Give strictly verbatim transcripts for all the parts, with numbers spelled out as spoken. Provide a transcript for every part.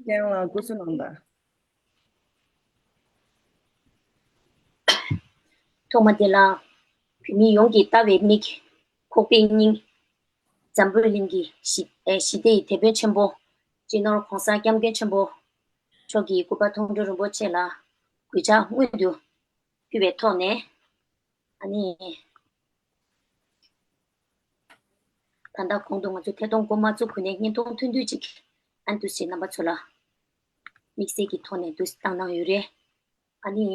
ཁྱེད་རང་ལ་སྐུ་གཟུགས་གནང་དང་། ཐོག་མ་དེ་ལ་བོད་མི་ཡོངས་ཀྱི་ལྟ་བའི་མིག། ཁོག་པའི་སྙིང་། འཛམ་བུའི་གླིང་གི་ཞི་ཨེ་ཞི་བདེ་ཡི་དེད་དཔོན་ཆེན་པོ། སྤྱི་ནོར་༸གོང་ས་༸སྐྱབས་མགོན་ཆེན་པོ་མཆོག་གི་སྐུ་པར་མཐོང་གྲོལ་རིན་པོ་ཆེ་ལ་གུས་ཕྱག་སྔོན་དུ་ཕུལ་བའི་ཐོག་ནས། ཨ་ནི། ད་ལྟ་གོང་དུ་ང་ཚོས་ཐད་གཏོང་འགོ་མ་བཙུགས་གོང་ནས་བརྙན་ཐུང་ཐུང་ཐུང་ཅིག་ཨ་ནི་འདུག་སེ་རྣམ་པ་ཚོ་ལ་དམིགས་བསལ་གྱི་ཐོག་ནས་འདུག་སེ་བཏང་གནང་ཡོད་རེད། ཨ་ནི་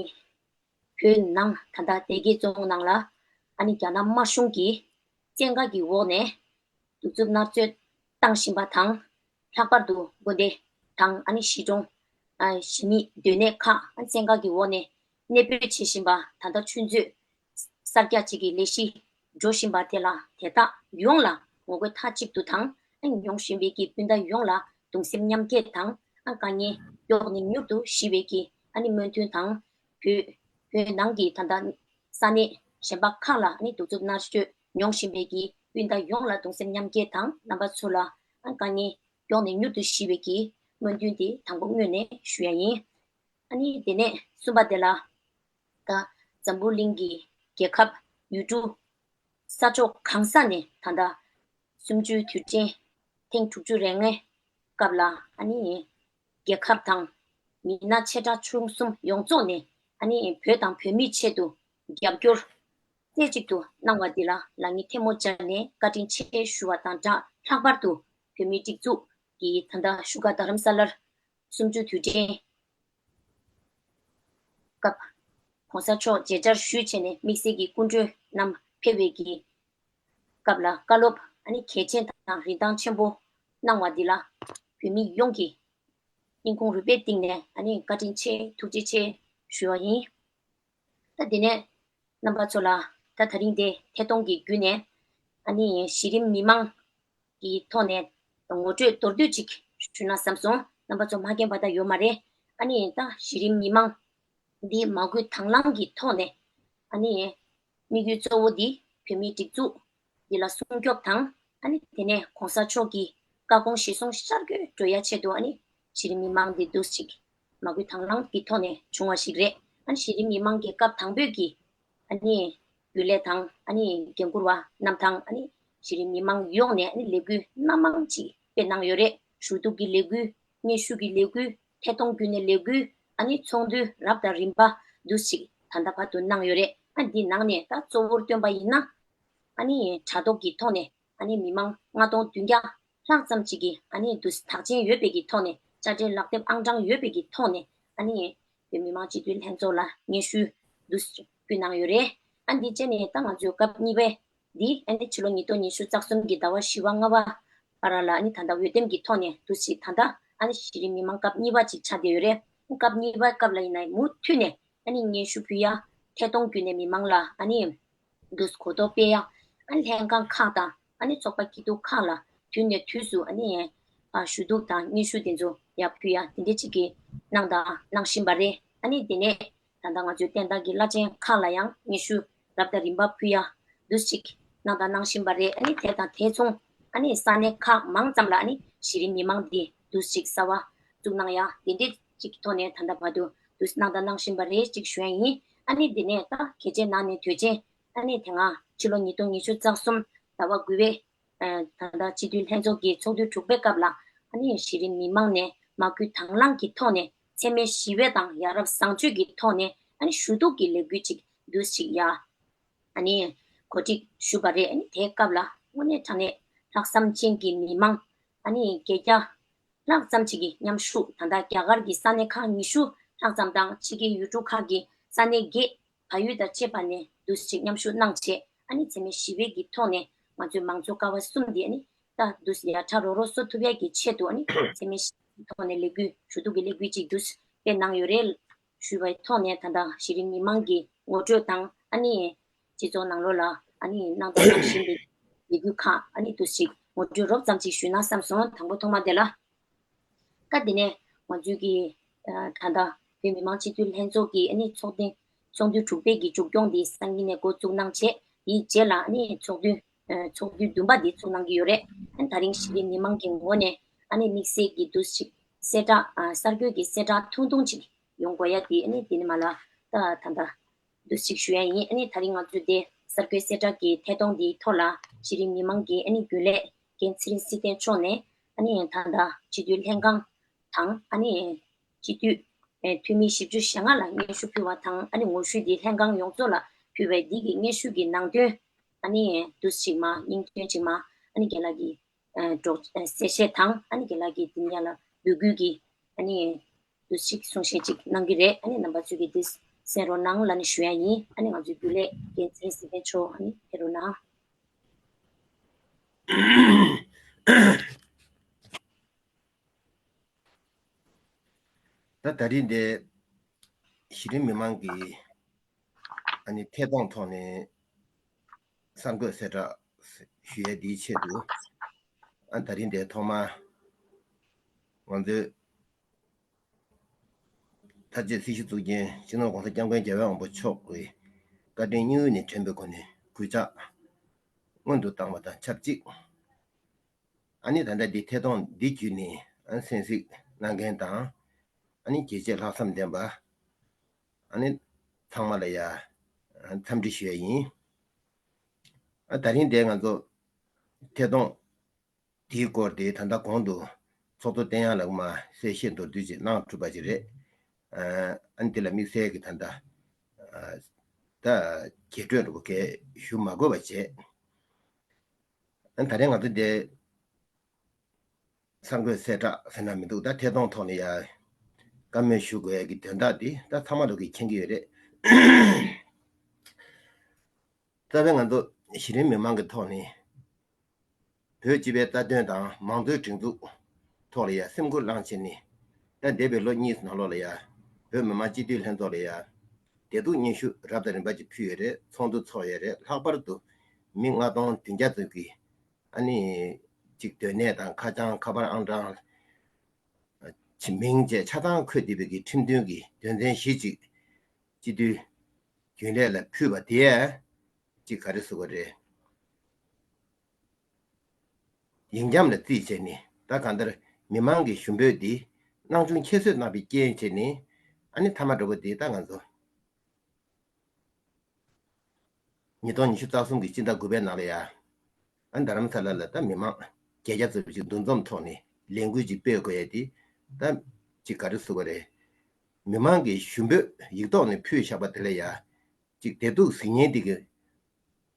བོད་ནང་ད་ལྟ་སྡེ་དགེ་རྫོང་ནང་ལ་ཨ་ནི་རྒྱ་ནག་དམར་གཞུང་གི་བཙན་བཀའ་གི་འོག་ནས་གདུག་རྩུབ་མནར་གཅོད་བཏང་བཞིན་པ་དང་། ལྷག་པར་དུ་དགོན་སྡེ་དང་ཨ་ནི་གཞིས་གྲོང་། ཨ་གཞིས་མི་སྡོད་གནས་ཁག་ཨ་ནི་བཙན་བཀའ་གི་འོག་ནས་གནས་སྤོས་བྱེད་བཞིན་པ། ད་ལྟ་ཆུ་མཛོད་གསར་རྒྱག་བཅས་ཀྱི་ལས་གཞི་འགྲོ་བཞིན་པ་དེ་ལ་དེ་དག་ཡོངས་ལ་ངོ་རྒོལ་མཐའ་གཅིག་ཏུ་དང་། མྱོང་བཞིན་པའི་གི་སྤུན་ཟླ་ཡོངས་ལ་གདུང་སེམས་མཉམ་སྐྱེད་དང་། དཀའ་ངལ་མགྱོགས་ནས་མྱུར་དུ་ཞི་བའི་གི་ཨ་ནི་སྨོན་འདུན་དང་། བོད་བོད་ནང་གི་ད་ལྟ་ས་གནས་གཞན་པ་ཁག་ལ་ཨ་ནི་གདུག་རྩུབ་མནར་གཅོད་མྱོང་བཞིན་པའི་གི་སྤུན་ཟླ་ཡོངས་ལ་གདུང་སེམས་མཉམ་སྐྱེད་དང་། རྣམ་པ་ཚོ་ལ་ཨ་དཀའ་ངལ་མགྱོགས་ནས་མྱུར་དུ་ཞི་བའི་གི་སྨོན་འདུན་དེ་དང་པོ་སྔོན་ནས་ཞུ་ཡ་ཡིན། ཨ་ནི་དེ་ནས་གསུམ་པ་དེ་ལ། ད་འཛམ་བུ་གླིང་གི་རྒྱལ་ཁབ་ཡུལ་གྲུ་ས་ཕྱོགས་གང་ས་ནས་ད་ལྟ་གསུམ་བཅུའི་དུས་དྲན་ཐེངས་དྲུག་ཅུ་རེ་ལྔའི་སྐབས་ལ་ཨ་ནི་རྒྱལ་ཁབ་དང་མི་སྣ་ཆེ་ཕྲ་ཆུང་གསུམ་ཡོངས་རྫོགས་ནས་ཨ་ནི་བོད་དང་བོད་མིའི་ཆེད་དུ་རྒྱབ་སྐྱོར་རྩེ་གཅིག་ཏུ་གནང་བ་འདི་ལ་ལག་གཉིས་ཐལ་མོ་སྦྱར་ནས་བཀའ་དྲིན་ཆེ་ཞུ་བ་དང་སྦྲགས། ལྷག་པར་དུ་བོད་མིའི་སྒྲིག་འཛུགས་ཀྱི་ད་ལྟ་བཞུགས་སྒར་རྡ་རམ་ས་ལར་གསུམ་བཅུའི་དུས་དྲན་སྐབས་༸གོང་ས་མཆོག་མཇལ་བཅར་ཞུས་བྱས་ནས་དམིགས་བསལ་གྱི་སྐུ་མགྲོན་རྣམས་ཕེབས་པའི་གི་སྐབས་ལ་བཀའ་སློབ་ཨ་ནི་གལ་ཆེན་དང་རིན་ཐང་ཆེན་པོ་གནང་བ་འདི་ལ་བོད་མི་ཡོངས་ཀྱི་སྙིང་ཁུང་རུས་པའི་གཏིང་ནས་ཨ་ནི་བཀའ་དྲིན་ཆེ་ཐུགས་རྗེ་ཆེ་ཞུ་བ་ཡིན། ད་དེ་ནས་རྣམ་པ་ཚོ་ལ་ད་དེ་རིང་དེ་ཐད་གཏོང་གི་བརྒྱུད་ནས་ཨ་ནི་གཞི་རིམ་མི་མང་གི་ཐོག་ནས་ངོ་སྤྲོད་མདོར་བསྡུས་ཅིག་ཞུས་ན་བསམ་སོང་། རྣམ་པ་ཚོ་མ་མཁྱེན་པ་ད་ཡོད་མ་རེད། ཨ་ནི་ད་གཞི་རིམ་མི་མང་འདི་མ་བསྐུལ་དང་བླངས་ཀྱི་ཐོག་ནས་ཨ་ནི་དམིགས་ཡུལ་གཙོ་བོ་འདི་བོད་མིའི་སྒྲིག་འཛུགས་འདི་ལ་སྲུང་སྐྱོབ་དང་། ཨ་ནི་དེ་ནས་༸གོང་ས་མཆོག་གི་བཀའ་དགོངས་གཞིར་བཟུང་ཤར་བསྐྱོད་འགྲོ་ཡ་ཆེད་དུ་ཨ་ནི་གཞི་རིམ་མི་མང་འདི་འདུག་ཅིག་མ་བསྐུལ་དང་བླངས་ཀྱི་ཐོག་ནས་བྱུང་བ་ཞིག་རེད། ཨ་ནི་གཞི་རིམ་མི་མང་གི་སྐབས་དང་པོའི་གི་ཨ་ནི་རྒྱུན་ལས་དང་ཨ་ནི་འགན་འཁུར་བ་རྣམས་དང་ཨ་ནི་གཞི་རིམ་མི་མང་ཡོངས་ནས་ཨ་ནི་ལས་འགུལ་སྣ་མང་ཅིག་སྤེལ་གནང་ཡོད་རེད། ཞུ་གཏུག་གི་ལས་འགུལ། སྙན་ཞུ་གི་ལས་འགུལ། ཐད་གཏོང་བརྒྱུད་ནས་ལས་འགུལ། ཨ་ནི་ཚོགས་འདུ་རབ་དང་རིམ་པ་འདུ་ཞིག་ད་ལྟ་བར་དུ་གནང་ཡོད་རེད། ཨ་འདི་ནང་ནས་ད་གཙོ་བོར་བཏོན་པ་ཡིན་ན། ཨ་ནི་དྲ་ཐོག་གི་ཐོག་ནས་ཨ་ནི་མི་མང་ལྔ་སྟོང་བདུན་བརྒྱ་ལྷག་ཙམ་ཅིག་གིས་ཨ་ནི་འདུ་དག་ཆེན་ཡོད་པའི་གི་ཐོག་ནས། དཔྱ་ཁྲལ་ལག་དེབ་ཨང་གྲངས་ཡོད་པའི་གི་ཐོག་ནས་ཨ་ནི་བོད་མི་མང་སྤྱི་འཐུས་ལྷན་ཚོགས་ལ་སྙན་ཞུ་འདུ་ཕུལ་གནང་ཡོད་རེད། ཨ་འདི་བྱས་ནས་ད་ང་ཚོའི་སྐབས་གཉིས་པའི་འདི་ཨ་ནི་ཕྱི་ལོ་ཉིས་སྟོང་ཉི་ཤུ་རྩ་གསུམ་གྱི་ཟླ་བ་བཞི་པ་ལྔ་པ་བར་ལ་ཨ་ནི་ད་ལྟ་འོས་འདེམས་ཀྱི་ཐོག་ནས་འདུག་ཅིག་ད་ལྟ་ཨ་ནི་གཞི་རིམ་མི་མང་སྐབས་གཉིས་པ་ཅིག་ཆགས་བསྡད་ཡོད་རེད། སྐབས་གཉིས་པའི་སྐབས་ལ་ཡིན་ན་མུ་མཐུད་ནས་ཨ་ནི་སྙན་ཞུ་ཕུལ་ཡ་ཐད་གཏོང་བརྒྱུད་ནས་མི་མང་ལ་ཨ་ནི་འདུག་གོ་རྟོགས་སྤེལ་ཡ། ཨ་ནི་ལྷན་ཁང་ཁག་དང་ཨ་ནི་ཚོགས་པ་སྐྱིད་སྡུག་ཁག་ལ་དུས་ནས་དུས་སུ་ཨ་ནི་ཨ་ཞུ་གཏུག་དང་སྙན་ཞུ་དེ་ཚོ་ཡར་ཕུལ་ཡ་དེ་འདྲ་ཅིག་གི་གནང་དང་གནང་བཞིན་པ་རེད། ཨ་ནི་དེ་ནས་ད་ལྟ་ང་ཚོའི་བསྟན་བདག་གི་བླ་ཆེན་ཁག་ལ་ཡང་སྙན་ཞུ་རབ་དང་རིམ་པ་ཕུལ་ཡ་འདུག་ཅིག་གནང་དང་གནང་བཞིན་པ་རེད། ཨ་ནི་དེ་དང་དེ་མཚུངས་ཨ་ནི་ས་གནས་ཁག་མང་ཙམ་ལ་ཨ་ནི་གཞི་རིམ་མི་མང་འདི་འདུག་ཅིག་གསར་བ་བཙུགས་གནང་ཡ་དེ་འདྲ་ཅིག་གི་ཐོག་ནས་ད་ལྟ་བར་དུ་འདུག་གནང་དང་གནང་བཞིན་པ་རེད་ཅིག་ཞུ་ཡ་ཡིན། ཨ་ནི་དེ་ནས་ད་གལ་ཆེ་ནང་ནས་དོན་ཆེན་ཨ་ནི་དེ་སྔ་ཕྱི་ལོ་ཉིས་སྟོང་ཉི་ཤུ་རྩ་གསུམ་ཟླ་བ་དགུ་པའི་ད་ལྟ་སྤྱི་འཐུས་ལྷན་ཚོགས་ཀྱི་ཚོགས་དུས་དྲུག་པའི་སྐབས་ལ་ཨ་ནི་གཞི་རིམ་མི་མང་ནས་མ་བསྐུལ་དང་བླངས་ཀྱི་ཐོག་ནས་འཚེ་མེད་ཞི་བའི་དང་ཡ་རབས་བཟང་སྤྱོད་ཀྱི་ཐོག་ནས་ཨ་ནི་ཞུ་གཏུག་གི་ལས་འགུལ་ཅིག་འདུག་ཅིག་ཡ་ཨ་ནི་གོ་སྒྲིག་ཞུས་པ་རེད། ཨ་ནི་དེའི་སྐབས་ལ་དངོས་གནས་དྲང་གནས་ལྷག་བསམ་ཅན་གྱི་མི་མང་ཨ་ནི་བརྒྱད་བརྒྱ་ལྷག་ཙམ་ཅིག་གིས་མཉམ་ཞུགས། ད་ལྟ་རྒྱ་གར་གྱི་ས་གནས་ཁག་ཉི་ཤུ་ལྷག་ཙམ་དང་ཕྱི་རྒྱལ་ཡུལ་གྲུ་ཁག་གི་ས་གནས་བརྒྱད་བལ་ཡུལ་དང་བཅས་པ་ནས་འདུག་ཅིག་མཉམ་ཞུགས་གནང་བྱས། ཨ་ནི་འཚེ་མེད་ཞི་བའི་གི་ཐོག་ནས་ང་ཚོའི་མང་གཙོ་ཀ་བ་གསུམ་འདི་ཨ་ནི་ད་འདུག་ཡར་ཕྲ་རོགས་རོགས་བཟོ་ཐུབ་ཡ་གི་ཆེད་དུ་ཨ་ནི་འཚེ་མེད་ཞི་བའི་ཐོག་ནས་ལས་འགུལ་ཞུ་གཏུག་གི་ལས་འགུལ་ཅིག་འདུག་སྤེལ་གནང་ཡོད་རེད་ཞུས་པའི་ཐོག་ནས་ད་ལྟ་གཞི་རིམ་མི་མང་གི་ངོ་སྤྲོད་དང་ཨ་ནི་སྤྱི་ཚོགས་ནང་ལོགས་ལ་ཨ་ནི་གནང་དང་གནང་བཞིན་པའི་ལས་འགུལ་ཁག་ཨ་ནི་འདུག་ཅིག་ངོ་སྤྲོད་རོབ་ཙམ་ཅིག་ཞུས་ན་བསམ་སོང་། དང་པོ་ཐོག་མ་དེ་ལ། ཀ་དེ་ནས་ང་ཚོའི་གི་ཨ་ད་ལྟ་བོད་མི་མང་སྤྱི་འཐུས་ལྷན་ཚོགས་ཀྱི་ཨ་ནི་ཚོགས་ཐེངས་ཚོགས་དུས་དྲུག་པའི་གི་མཇུག་སྐྱོང་འདི་སང་ཉིན་ནས་འགོ་བཙུགས་གནང་བྱས། དེའི་རྗེས་ལ་ཨ་ནི་ཚོགས་དུས་ཨ་ཚོགས་དུས་བདུན་པ་འདི་བཙུགས་གནང་གི་ཡོད་རེད། ཨ་ནི་ད་རིང་གཞི་རིམ་མི་མང་གི་ངོས་ནས་ཨ་ནི་དམིགས་བསལ་གྱི་འདུག་ཅིག་གསལ་བསྒྲགས་ཨ་གསར་འགོད་ཀྱི་གསལ་བསྒྲགས་ཐུང་ཐུང་ཅིག་ཡོང་དགོས་ཡ་དེ་ཨ་ནི་དེ་ནི་མ་ལ་ད་ད་ལྟ་འདུག་ཅིག་ཞུ་ཡ་ཡིན། ཨ་ནི་ད་རིང་ང་ཚོས་དེ་གསར་འགོད་གསལ་བསྒྲགས་ཀྱི་ཐད་གཏོང་འདིའི་ཐོག་ལ་གཞི་རིམ་མི་མང་གི་ཨ་ནི་རྒྱུན་ལས་རྒན་ཚེ་རིང་བསིལ་ལྡན་མཆོག་ནས་ཨ་ནི་ད་ལྟ་སྤྱི་འཐུས་ལྷན་ཁང་དང་ཨ་ནི་སྤྱི་འཐུས་ཨེ་འཐུས་མི་བཞི་བཅུ་ཞེ་ལྔ་ལ་སྙན་ཞུ་ཕུལ་བ་དང་། ཨ་ནི་ངོ་བཤུས་འདི་ལྷན་ཁང་ཡོངས་རྫོགས་ལ་ཕུལ་བའི་འདི་གི་སྙན་ཞུ་གི་ནང་དོན་ཨ་ནི་འདུག་ཅིག་མ་སྙིང་དོན་ཅིག་མ་ཨ་ནི་རྒན་ལགས་ཀྱིས་ཨེ་སྒྲོག་ཨེ་གསལ་བཤད་དང་ཨ་ནི་རྒན་ལགས་ཀྱིས་འདི་ཉག་ལ་འབོད་སྐུལ་གྱི་ཨ་ནི་འདུག་ཅིག་གསུང་བཤད་ཅིག་གནང་གི་རེད། ཨ་ནི་རྣམ་པ་ཚོས་ཀྱིས་འདི་གསན་རོགས་གནང་ལབ་ནས་ཞུ་ཡ་ཡིན། ཨ་ནི་ང་ཚོའི་རྒྱུན་ལས་རྒན་ཚེ་རིང་བསིལ་ལྡན་མཆོག་ཨ་ནི་ཕེབས་རོགས་གནང་། ད་ད་རིང་འདི་གཞི་རིམ་མི་མང་གི་ཨ་ནི་ཐད་གཏོང་ཐོག་ནས་གསར་འགོད་གསལ་བསྒྲགས་ཞུ་ཡས་འདིའི་ཆེད་དུ་ཨ་ད་རིང་འདི་ཐོག་མར་ང་ཚོའི་མཐར་བྱེད་སྲི་ཞུ་གཙུག་རྒྱན་སྤྱི་ནོར་༸གོང་ས་༸སྐྱབས་མགོན་རྒྱལ་བའི་དབང་པོ་མཆོག་གི་བཀའ་དྲིན་སྙིང་དབུས་ནས་དྲན་པའི་སྒོ་ནས་གུས་ཕྱག་སྔོན་དུ་བཏང་བ་དང་ཆབས་ཅིག་ཨ་ནི་ད་ལྟ་འདི་ཐད་གཏོང་འདི་བརྒྱུད་ནས་ཨ་ནི་གསན་གཟིགས་གནང་མཁན་དང་ཨ་ནི་དགྱེས་ཆེ་ལྷག་བསམ་ལྡན་པ་ཨ་ནི་ཚང་མ་ལ་ཡ་འཚམས་འདྲི་ཞུ་ཡ་ཡིན། ཨ་ད་རིང་དེ་ང་ཚོ་ཐད་གཏོང་དེའི་སྐོར་དེ་ད་ལྟ་གོང་དུ་ཚོགས་གཙོ་བསྟན་དབྱངས་ལགས་མ་གསལ་བཤད་མདོར་བསྡུས་ཅིག་གནང་གྲུབ་པ་ཅིག་རེད། ཨ་ནི་དེ་ལ་དམིགས་བསལ་གྱི་ད་ལྟ་ད་རྒྱས་སྤྲོས་འདྲ་པོ་གས་ཞུ་མ་དགོས་པ་བྱས། ཨ་ནི་ད་རིང་ང་ཚོ་འདི་གསར་འགོད་གསལ་བསྒྲགས་ཟེར་ན་མི་འདུག་ད་ཐད་གཏོང་ཐོག་ནས་ཡ་བཀའ་མོལ་ཞུ་དགོས་ཡ་གི་དོན་དག་འདི་ད་ཚང་མ་ལོག་གིས་མཁྱེན་གྱི་ཡོད་རེད། རྩ་བའི་ང་ཚོ་གཞི་རིམ་མི་མང་གི་ཐོག་ནས་བོད་སྤྱི་པའི་རྩ་དོན་དང་མང་གཙོའི་སྒྲིག་འཛུགས་ཐོག་ལ་ཡ་སེམས་ཁུར་བླངས་བྱས་ནས་ད་འདས་པའི་ལོ་གཉིས་ནང་ལོགས་ལ་ཡ་བོད་མི་མང་སྤྱི་འཐུས་ལྷན་ཚོགས་ལ་ཡ་བདེ་སྡུག་སྙན་ཞུ་རབ་དང་རིམ་པ་ཅིག་ཕུལ་ཡོད་རེད། ཚོགས་འདུ་ཚོགས་ཡོད་རེད། ལྷག་པར་དུ་མི་ལྔ་སྟོང་བདུན་བརྒྱ་ཙམ་གྱིས་ཨ་ནི་གཅིག་སྡོད་གནས་དང་ཁ་བྱང་ཁ་པར་ཨང་གྲངས་ཆ་མིང་བཅས་ཆ་ཚང་འཁོད་བསྡད་པའི་གི་ཁྲིམས་མཐུན་གྱི་དོན་ཚན་བཞི་ཅིག་སྤྱི་འཐུས་རྒྱུན་ལས་ལ་ཕུལ་བ་དེས་ཅིག་ག་རེ་ཟེར་དགོས་རེད། ཡིག་འཁྱམས་ལ་རྩིས་བྱས་ནས་ད་གང་ལྟར་མི་མང་གི་ཞུ་འབོད་འདི་སྣང་ཆུང་ཁྱད་གསོད་གནང་བའི་རྐྱེན་བྱས་ནས་ཨ་ནི་མཐའ་མ་འགྲོ་བ་འདི་ད་ང་ཚོ་ཉིས་སྟོང་ཉི་ཤུ་རྩ་གསུམ་གྱི་སྤྱི་ཟླ་དགུ་པའི་ནང་ལ་ཡ་ཨ་རྡ་རམ་ས་ལ་ལ་ད་མི་མང་བརྒྱད་བརྒྱ་ཙམ་ཞིག་འདུ་འཛོམས་ཐོག་ནས་ལས་འགུལ་ཅིག་སྤེལ་དགོས་ཡ་དེ་ད་ཅིག་ག་རེ་ཟེར་དགོས་རེད། མི་མང་གི་ཞུ་འབོད་ཡིག་ཐོག་ནས་ཕུལ་བཞག་པ་དེ་ལ་ཡ་ཅིག་བདེ་སྡུག་གཟིགས་མཁན་དེ་གི་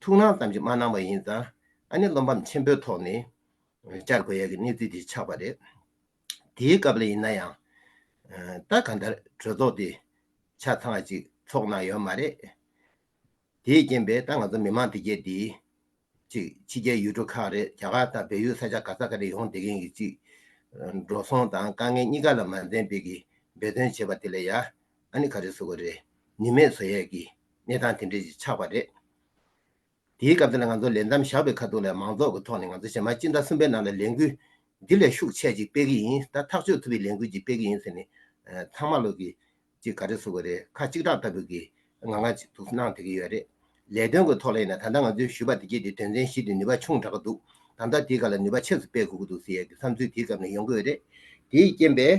ཐུགས་སྣང་ཙམ་ཞིག་མ་གནང་བ་ཡིན་ཙང་ཨ་ནི་བློ་ཕམ་ཆེན་པོའི་ཐོག་ནས་བཅར་དགོས་ཡ་གི་གནས་ཚུལ་དེ་ཆགས་པ་རེད། དེའི་སྐབས་ལ་ཡིན་ན་ཡང་ད་གང་ལྟར་གྲོས་ཚོགས་དེ་ཆ་ཚང་ཅིག་ཚོགས་གནང་ཡོད་མ་རེད། དེའི་རྐྱེན་པས་ད་ང་ཚོ་མི་མང་དེ་གས་དེ་ཅིག་ཕྱི་རྒྱལ་ཡུལ་གྲུ་ཁག་རེད། རྒྱ་གར་དང་བལ་ཡུལ་ས་ཆ་ག་ས་ག་རེ་ཡོང་བསྡད་མཁན་གྱི་ཅིག་འགྲོ་སོང་དང་དཀའ་ངལ་གཉིས་ཀ་ལ་མ་འཛེམས་པའི་གི་འབད་བརྩོན་བྱས་པ་དེ་ལ་ཡ་ཨ་ནི་ག་རེ་ཟེར་དགོས་རེད། ནུས་མེད་བཟོ་ཡས་ཀྱི་གནས་སྟངས་དེ་འདྲ་ཞིག་ཆགས་པ་རེད། དེའི་སྐབས་དེ་ལ་ང་ཚོ་ལས་མཚམས་བཞག་པའི་ཁ་ཐུག་ལ་མང་ཚོགས་ཀྱི་ཐོག་ནས་ང་ཚོ་ཞལ་མ་སྤྱི་ཟླ་གསུམ་པའི་ནང་ལ་ལས་འགུལ་འདི་ལས་ཤུགས་ཆེ་ཅིག་སྤེལ་གི་ཡིན། ད་ཐག་གཅོད་ཐུབ་པའི་ལས་འགུལ་ཅིག་སྤེལ་གི་ཡིན་ཟེར་ནས་ཚང་མ་ལོག་གི་ཅིག་ག་རེ་ཟེར་དགོས་རེད། ཁ་གཅིག་གྲགས་ལྟ་བུ་གི་ང་ང་ཅིག་འདུག་གནང་བསྡད་ཀྱི་ཡོད་རེད། ལས་དོན་གྱི་ཐོག་ལ་ཡིན་ན་ད་ལྟ་ང་ཚོས་ཞུས་པ་དེ་གྱད་དེ་དོན་ཚན་བཞི་དེ་ནུས་པ་ཆུང་དྲགས་འདུག་ད་ལྟ་དེའི་སྒང་ལ་ནུས་པ་ཆེ་རུ་སྤེལ་དགོས་ཀྱི་འདུག་ཟེར་ཡས་ཀྱི་བསམ་ཚུལ་དེའི་སྐབས་ནས་ཡོང་གི་ཡོད་རེད། དེའི་རྐྱེན་པས་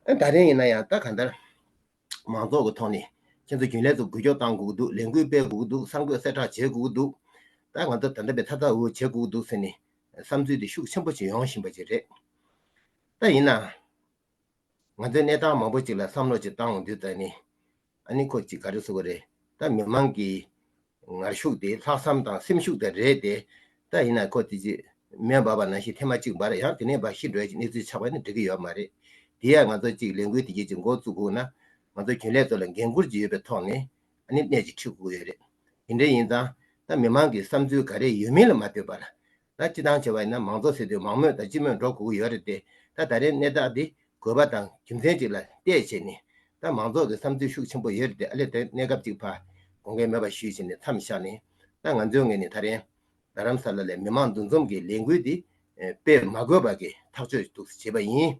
ཨ་ད་རེས་ཡིན་ན་ཡང་ད་གང་ལྟར་མང་ཚོགས་ཀྱི་ཐོག་ནས་ཁྱེད་ཚོ་རྒྱུན་ལས་ཚོ་འགུལ་སྐྱོད་གཏང་དགོས་ཀྱི་འདུག་ལས་འགུལ་སྤེལ་དགོས་ཀྱི་འདུག་གསར་འགོད་གསལ་བསྒྲགས་བྱེད་དགོས་ཀྱི་འདུག་ད་ང་ཚོ་ད་ལྟ་བའི་ཐ་ཐ་འུ་བྱེད་དགོས་ཀྱི་འདུག་ཟེར་ནས་བསམ་ཚུལ་དེ་ཤུགས་ཆེན་པོ་ཞིག་ཡོང་བཞིན་པ་ཅིག་རེད། ད་ཡིན་ན། ང་ཚོས་གནས་སྟངས་མང་པོ་ཅིག་ལ་བསམ་བློ་ཅིག་བཏང་ཡོང་དུས་ད་ནི། ཨ་ནི་ཁོ་ཅིག་ག་རེ་ཟེར་དགོས་རེད། ད་མི་མང་གི་ངར་ཤུགས་དེ་ལྷག་བསམ་དང་སེམས་ཤུགས་དེ་རེད་དེ། ད་ཡིན་ན་ཁོ་དེ་ཅིག་མེ་འབར་བ་ནང་བཞིན་ཐེངས་མ་གཅིག་འབར་ཡང་དེ་ནས་འབར་ཤི་འགྲོ་ཡ་ཅིག་གནས་ཚུལ་ཆགས་པ་ནི་འགྲིག་གི་ཡོད་མ་རེད། དེ་ཡང་ང་ཚོ་ཅིག་ལས་འགུལ་དེ་གྱད་ཅིག་འགོ་བཙུགས་དགོས་ན། ང་ཚོ་རྒྱུན་ལས་ཚོ་ལ་འགན་འཁུར་གྱི་ཡོད་པའི་ཐོག་ནས་ཨ་ནི་སྣེ་ཅིག་ཁྲིད་དགོས་ཡོད་རེད། དེ་འདྲ་ཡིན་ཙང་ད་མི་མང་གི་བསམ་ཚུལ་ག་རེ་ཡོད་མིན་ལ་མ་ལྟོས་པར། ད་སྤྱི་བཏང་བྱས་པ་ཡིན་ན་མང་གཙོ་ཟེར་དུས་མང་མོས་དང་སྤྱི་མོས་འགྲོ་དགོས་ཀྱི་ཡོད་རེད་དེ། ད་ད་རེས་གནས་སྟངས་འདི་དགོས་པ་དང་རྒྱུ་མཚན་ཅིག་ལ་བལྟས་བྱས་ནས་ད་མང་ཚོགས་ཀྱི་བསམ་ཚུལ་ཤུགས་ཆེན་པོ་ཡོད་རེད་དེ། ཨ་ལས་དེ་གནས་སྐབས་ཅིག་ཕར་དགོངས་འགལ་མེད་པ་ཞུས་བྱས་ནས་མཚམས་བཞག་ནས། ད་ང་ཚོའི་ངོས་ནས་ད་རེས་རྡ་རམ་ས་ལ་ལ་མི་མང་འདུ་འཛོམས་ཀྱི་ལས་འགུལ་འདི་སྤེལ་མ་དགོས་པ་གི་ཐག་གཅོད་འདུག་བྱས་པ་ཡིན།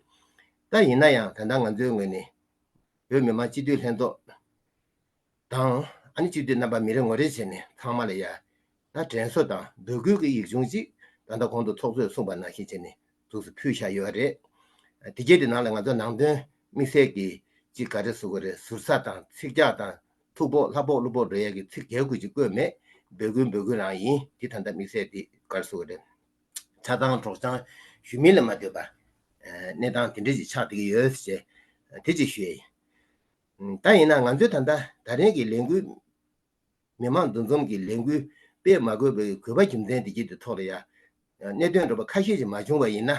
ད་ཡིན་ན་ཡང་ད་ལྟ་ང་ཚོའི་ངོས་ནས་བོད་མི་མང་སྤྱི་འཐུས་ལྷན་ཚོགས་དང་ཨ་ནི་སྤྱི་འཐུས་རྣམ་པ་མི་རེ་ངོ་རེ་བྱས་ནས་ཚང་མ་ལ་ཡ་ད་དྲན་གསོ་དང་འབོད་སྐུལ་གྱི་ཡིག་ཆུང་ཅིག་ད་ལྟ་གོང་དུ་ཚོགས་གཙོས་གསུངས་པ་ནང་བཞིན་བྱས་ནས་འདུག་སེ་ཕུལ་བཞག་ཡོད་རེད། དེ་གྱད་དེ་ནང་ལ་ང་ཚོ་ནང་དོན་དམིགས་བསལ་གྱི་ཅིག་ག་རེ་ཟེར་དགོས་རེད། ཟུར་ཟ་དང་ཚིག་རྒྱག་དང་ཐུག་ཕོག་ལྷ་ཕོག་ཀླུ་ཕོག་འགྲོ་ཡས་ཀྱི་ཚིག་གལ་དགོས་ཅིག་བཀོད་མེད། འབོད་སྐུལ་འབོད་སྐུལ་རང་ཡིན། དེ་ད་ལྟ་དམིགས་བསལ་དེ་ག་རེ་ཟེར་དགོས་རེད། ཆ་ཚང་སྒྲོག་སྦྱང་ཞུ་མིན་ལ་མ་ལྟོས་པ། གནས་སྟངས་དེ་འདྲ་ཞིག་ཆགས་བསྡད་ཀྱི་ཡོད་ཟེར་བྱས་དེ་ཅིག་ཞུ་ཡས་ཡིན། ད་ཡིན་ན་ང་ཚོས་ད་ལྟ་ད་རེས་ཀྱི་ལས་འགུལ་མི་མང་འདུ་འཛོམས་ཀྱི་ལས་འགུལ་སྤེལ་མ་དགོས་པའི་དགོས་པ་རྒྱུ་མཚན་དེ་གྱད་དེ་ཐོག་ལ་ཡ། གནད་དོན་འདྲ་པོ་ཁ་ཤས་ཤིག་མ་བྱུང་བ་ཡིན་ན།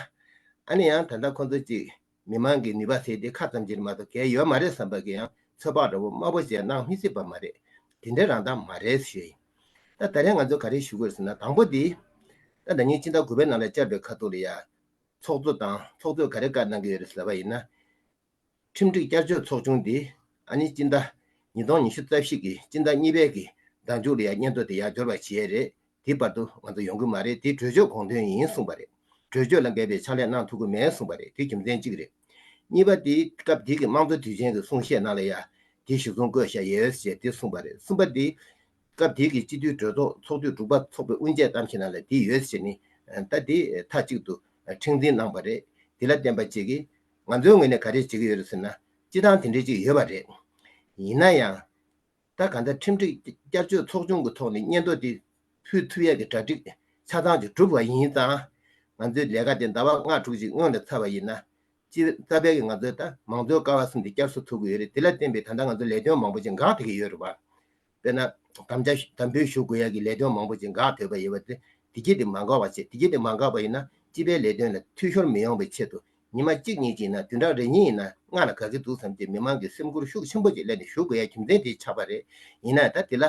ཨ་ནི་ཡང་ད་ལྟ་ཁོང་ཚོ་ཅིག་མི་མང་གི་ནུས་པ་ཟེར་དེ་ཁ་ཙམ་ཅིག་མ་གཏོགས་གལ་ཡོད་མ་རེད་བསམ་པ་གི་ཡང་ཚོད་དཔག་འདྲ་པོ་དམའ་པོ་ཅིག་གནང་མི་སྲིད་པ་མ་རེད། དེ་འདྲའི་རང་སྟངས་མ་རེད་ཞུ་ཡིན། ད་ད་རེས་ང་ཚོ་ག་རེ་ཞུ་དགོས་ཟེར་ན། དང་པོ་དེ་ད་ཟླ་ཉིན་སྤྱི་ཟླ་དགུ་པའི་ནང་ལ་བཅར་བའི་ཁ་ཐུག་ལ་ཡ། ཚོགས་གཙོ་དང་ཚོགས་གཙོས་ག་རེ་བཀའ་གནང་གི་ཡོད་རེད་ཟེར་བ་ཡིན་ན། ཁྲིམས་སྒྲིག་བསྐྱར་བཅོས་ཚོགས་ཆུང་འདི་ཨ་ནི་སྤྱི་ཟླ་ཉིས་སྟོང་ཉི་ཤུ་རྩ་བཞི་གི་སྤྱི་ཟླ་གཉིས་པའི་གི་ཟླ་མཇུག་ལ་ཡ་སྙན་ཐོ་དེ་ཡར་འབྱོར་བ་བྱས་རེད། དེ་བར་དུ་ང་ཚོ་ཡོང་གི་མ་རེད། དེ་གྲོས་ཆོད་དགོངས་དོན་ཡིན་གསུངས་པ་རེད། གྲོས་ཆོད་ལ་འགལ་བའི་ཕྱག་ལས་གནང་ཐུབ་ཀྱི་མེད་གསུངས་པ་རེད། དེ་རྒྱུ་མཚན་གཅིག་རེད། གཉིས་པ་དེ་སྐབས་དེ་གི་དམངས་གཙོ་དུས་ཆེན་གྱི་གསུང་བཤད་ནང་ལ་ཡ་དེ་གཞི་བཟུང་བཀོད་བཞག་ཡོད་ཅེས་དེ་གསུངས་པ་རེད། གསུམ་པ་དེ། སྐབས་དེའི་གི་སྤྱི་འཐུས་གྲོས་ཚོགས་ཚོགས་དུས་དྲུག་པ་འཚོགས་པའི་དབུ་འབྱེད་གཏམ་བཤད་ནང་ལ་དེ་ཡོད་ཟེར་ནས། ད་དེ་མཐའ་གཅིག་ཏུ་ཁྲིམས་འཛིན་གནང་པ་རེད། དེ་ལ་བརྟེན་པ་བཅས་ཀྱིས་ང་ཚོའི་ངོས་ནས་ག་རེ་བྱེད་ཀྱི་ཡོད་རེད་ཟེར་ན། སྤྱི་བཏང་དེ་འདྲའི་ཅིག་ཡོད་པ་རེད། ཡིན་ན་ཡང་། ད་གང་ལྟར་ཁྲིམས་སྒྲིག་བསྐྱར་བཅོས་ཚོགས་ཆུང་གི་ཐོག་ནས་སྙན་ཐོ་དེ་ཕུལ་ཐུབ་ཡས་ཀྱི་གྲ་སྒྲིག་ཆ་ཚང་ཅིག་གྲུབ་པ་ཡིན་ཙང་། ང་ཚོའི་ལས་ཀ་དེ་ཟླ་བ་ལྔ་དྲུག་ཅིག་སྔོན་ལ་ཚར་བ་ཡིན་ན། སྤྱི་རྩ་བའི་གི་ང་ཚོའི་ད་མང་གཙོའི་ཀ་བ་གསུམ་དེ་བསྐྱར་གསོ་ཐུབ་ཀྱི་ཡོད་རེད། དེ་ལ་བརྟེན་པའི་ད་ལྟ་ང་ཚོ་ལས་དོན་མང་པོ་ཅིག་འགག་བསྡད་ཀྱི་ཡོད་རེད་པ། དཔེར་ན། དམ་བཅའ་དམ་འབུལ་ཞུ་དགོས་ཡ་གི་ལས་དོན་མང་པོ་ཅིག་འགག་སྡོད་པ་ཡོད་པ་དེ། དེ་གྱད་དེ་མ་འགག་པ་བྱེད། དེ་གྱད་དེ་མ་འགག་པ་ཡིན་ན་སྤྱི་པའི་ལས་དོན་ལ་འཐུས་ཤོར་མི་ཡོང་བའི་ཆེད་དུ་ཉི་མ་གཅིག་གཉིས་ཅིག་ཡིན་ན། བདུན་ཕྲག་རེ་གཉིས་ཡིན་ན། སྔ་ལ་ག་གི་འདུག་བསམ་གྱི་མི་མང་གི་སེམས་ཁུར་ཤུགས་ཆེན་པོ་ཅིག་སླེབས་ནས་ཞུ་དགོས་ཡ་རྒྱུ་མཚན་དེ་ཆགས་པ་རེད། ཡིན་ན་ད་དེ་ལ།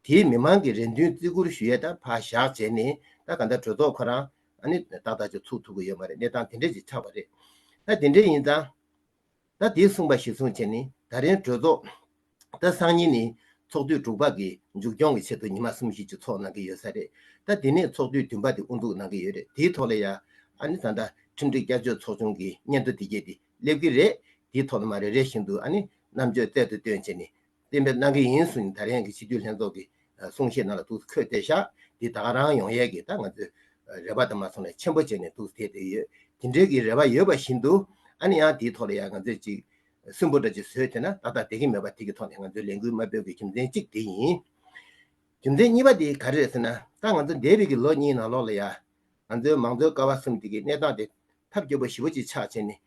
དེའི་མི་མང་གི་རེ་འདུན་བརྩི་བཀུར་ཞུ་ཡ་ད་ཕར་བཞག་བྱས་ནས། ད་ག་འདྲ་གྲོས་ཚོགས་ཁོ་རང་ཨ་ནི་ཏག་ཏག་ཅིག་ཚུགས་ཐུབ་ཀྱི་ཡོད་མ་རེད། གནས་སྟངས་དེ་འདྲ་ཅིག་ཆགས་པ་རེད། ད་དེ་འདྲ་ཡིན་ཙང་། ད་དེ་གསུངས་པ་གཞིར་བཟུང་བྱས་ནས་ད་རིང་གྲོས་ཚོགས་ད་སང་ཉིན་ནི་ཚོགས་དུས་དྲུག་པ་གི་མཇུག་སྐྱོང་གི་ཆེད་དུ་ཉི་མ་གསུམ་བཞི་ཅིག་ཚོགས་གནང་གི་ཡོད་ས་རེད། ད་དེ་ནས་ཚོགས་དུས་བདུན་པ་དེ་དབུ་འཛུགས་གནང་གི་ཡོད་རེད། དེའི་ཐོག་ལ་ཡ་ཨ་ནི་ད་ལྟ་ཁྲིམས་སྒྲིག་བསྐྱར་བཅོས་ཚོགས་ཆུང་གི་སྙན་ཐོ་དེ་གྱད་དེ་སླེབས་ཀྱི་རེད། དེའི་ཐོག་ནས་མར་རེ་རེ་བཞིན་དུ་ཨ་ནི་རྣམ་དཔྱོད་རྩལ་དུ་བཏོན་བྱས་ནས་གཏན་འབེབས་གནང་གི་ཡིན་གསུངས་ནས། ད་རིང་གི་སྤྱི་འཐུས་ལྷན་ཚོགས་ཀྱི་གསུང་བཤད་ནང་ལ་འདུག་འཁོད་བསྡད་ཤག་དེ་ད་ག་རང་ཡོང་ཡས་ཀྱི་ད་ང་ཚོའི་རེ་བ་དང་མ་སོང་ནས་ཆེན་པོ་བྱས་ནས་འདུག་བསྡད་དེ་ཡོད། དེ་འདྲའི་གི་རེ་བ་ཡོད་པ་བཞིན་དུ་ཨ་ནི་ཡང་དེའི་ཐོག་ལ་ཡང་ང་ཚོས་ཅིག་སུན་པོ་འདྲ་ཅིག་བཟོས་དེ་ན་ཏག་ཏག་བསྡད་ཀྱི་མེད་པ་དེ་གི་ཐོག་ནས་ང་ཚོས་ལས་འགུལ་མ་སྤེལ་དགོས་རྒྱུ་མཚན་གཅིག་དེ་ཡིན། རྒྱུ་མཚན་གཉིས་པ་དེ་ག་རེ་རེད་ཟེར་ན། ད་ང་ཚོ་འདས་པའི་གི་ལོ་གཉིས་ནང་ལོགས་ལ་ཡ། ང་ཚོའི་མང་གཙོའི་ཀ་བ་གསུམ་དེ་གི་གནས་སྟངས་དེ་ཐབས་སྐྱོ་པོ་ཞེ་པོ་ཅིག་ཆགས་བྱས་ནས།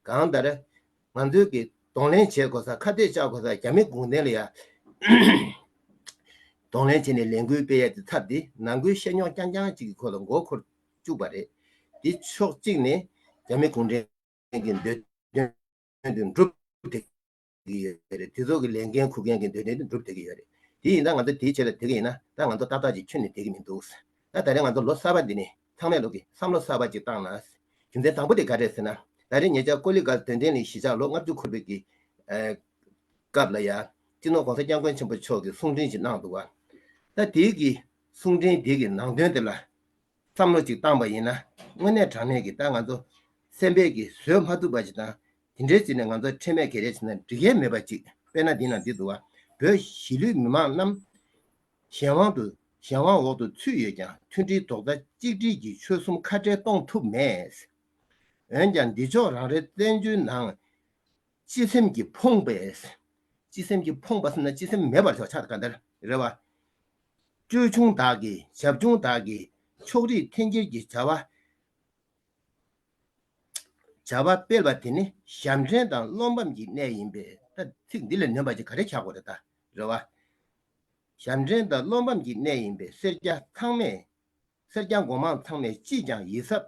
གང་ལྟར། ང་ཚོའི་གི་གདོང་ལེན་བྱེད་དགོས་ས། ཁ་གཏད་བཅག་དགོས་ས་རྒྱ་མི་གུང་ཁྲན་ལ་ཡ་གདོང་ལེན་བྱས་ནས་ལས་འགུལ་སྤེལ་ཡ་དེ་ཚབ་དེ་ནང་ཁུལ་བཤད་རྙོག་རྐྱང་རྐྱང་ཅིག་གི་ཁོ་ལ་མགོ་འཁོར་བཅུག་པ་རེད། དེ་ཕྱོགས་གཅིག་ནས་རྒྱ་མི་གུང་ཁྲན་གྱི་འདོད་དོན་དེ་འགྲུབ་བསྡད་ཀྱི་ཡོད་རེད། དེ་ཚོ་གི་ལས་འགན་འཁུར་མཁན་གྱི་འདོད་དོན་དེ་འགྲུབ་བསྡད་ཀྱི་ཡོད་རེད། དེ་ཡིན་ད་ང་ཚོ་དེའི་ཆེད་ལ་དེ་ག་ཡིན་ན་ད་ང་ཚོ་ཏག་ཏག་ཅིག་ཁྱོན་ནས་དེ་ག་མི་འདུག་ད་ད་རེས་ང་ཚོ་ལོ་གསར་པ་འདི་ནས་ཚང་མས་ལོ་གི་བསམ་བློ་གསར་པ་ཅིག་བཏང་ན། རྒྱུ་མཚན་དང་པོ་དེ་ག་རེད་ཟེར་ན། ད་རེས་ཉེ་ཆར་ཀོ་ལི་གྷལ་དོན་ལྡན་གླིང་གཞིས་ཆགས་ལོ་ལྔ་བཅུ་འཁོར་བའི་གི་ཨ་སྐབས་ལ་ཡ། སྤྱི་ནོར་༸གོང་ས་༸སྐྱབས་མགོན་ཆེན་པོ་མཆོག་གིས་གསུང་འཕྲིན་ཞིག་གནང་འདུག་བ། ད་དེའི་གི་གསུང་འཕྲིན་དེ་གི་ནང་དོན་དེ་ལ་བསམ་བློ་ཅིག་བཏང་པ་ཡིན་ན། དངོས་གནས་དྲང་གནས་ཀྱི་ད་ང་ཚོ་སེམས་པས་ཀྱི་བཟོད་མ་ཐུབ་པ་ཅིག་དང་། དེ་འདྲའི་ཅིག་ནས་ང་ཚོ་ཁྲེལ་མེད་ག་རེ་བྱས་ན་འགྲིག་ཡས་མེད་པ་ཅིག་དཔེར་ན་འདི་ན་འདི་འདུག་བ། བོད་གཞིས་ལུས་མི་མང་རྣམས་གཞན་དབང་དུ་གཞན་དབང་འོག་ཏུ་ཚུད་ཡོད་ཀྱང་། མཐུན་སྒྲིལ་རྡོག་རྩ་གཅིག་སྒྲིལ་གྱིས་ཆོལ་གསུམ་ཁ་བྲལ་གཏོང་ཐུབ་མེད། འོན་ཀྱང་འདི་ཕྱོགས་རང་རེའི་བཙན་བྱོལ་ནང་སྤྱི་སེམས་ཀྱིས་ཕོངས་པས། སྤྱི་སེམས་ཀྱིས་ཕོངས་པ་ཟེར་ན་སྤྱི་སེམས་མེད་པར་ཆགས་ཆགས་ག་འདྲ་རེད་བ། བཅོལ་ཆུང་དག་གིས་བྱབ་ཆུང་དག་གིས་ཕྱོགས་རིས་འཐེན་འཁྱེར་གྱི་བྱ་བ། བྱ་བ་སྤེལ་བ་དེ་ནི་ཞབས་འདྲེན་དང་བློ་ཕམ་གྱི་གནས་ཡིན་པས། ད་ཚིག་འདི་ལས་ནོན་པ་ཅིག་ག་རེ་ཆགས་དགོས་རེད་ད། རེད་བ། ཞབས་འདྲེན་དང་བློ་ཕམ་གྱི་གནས་ཡིན་པས། སེར་སྐྱ་ཚང་མས། སེར་སྐྱ་མགོ་མང་ཚང་མས་ཅིས་ཀྱང་ཡིད་གཟབ་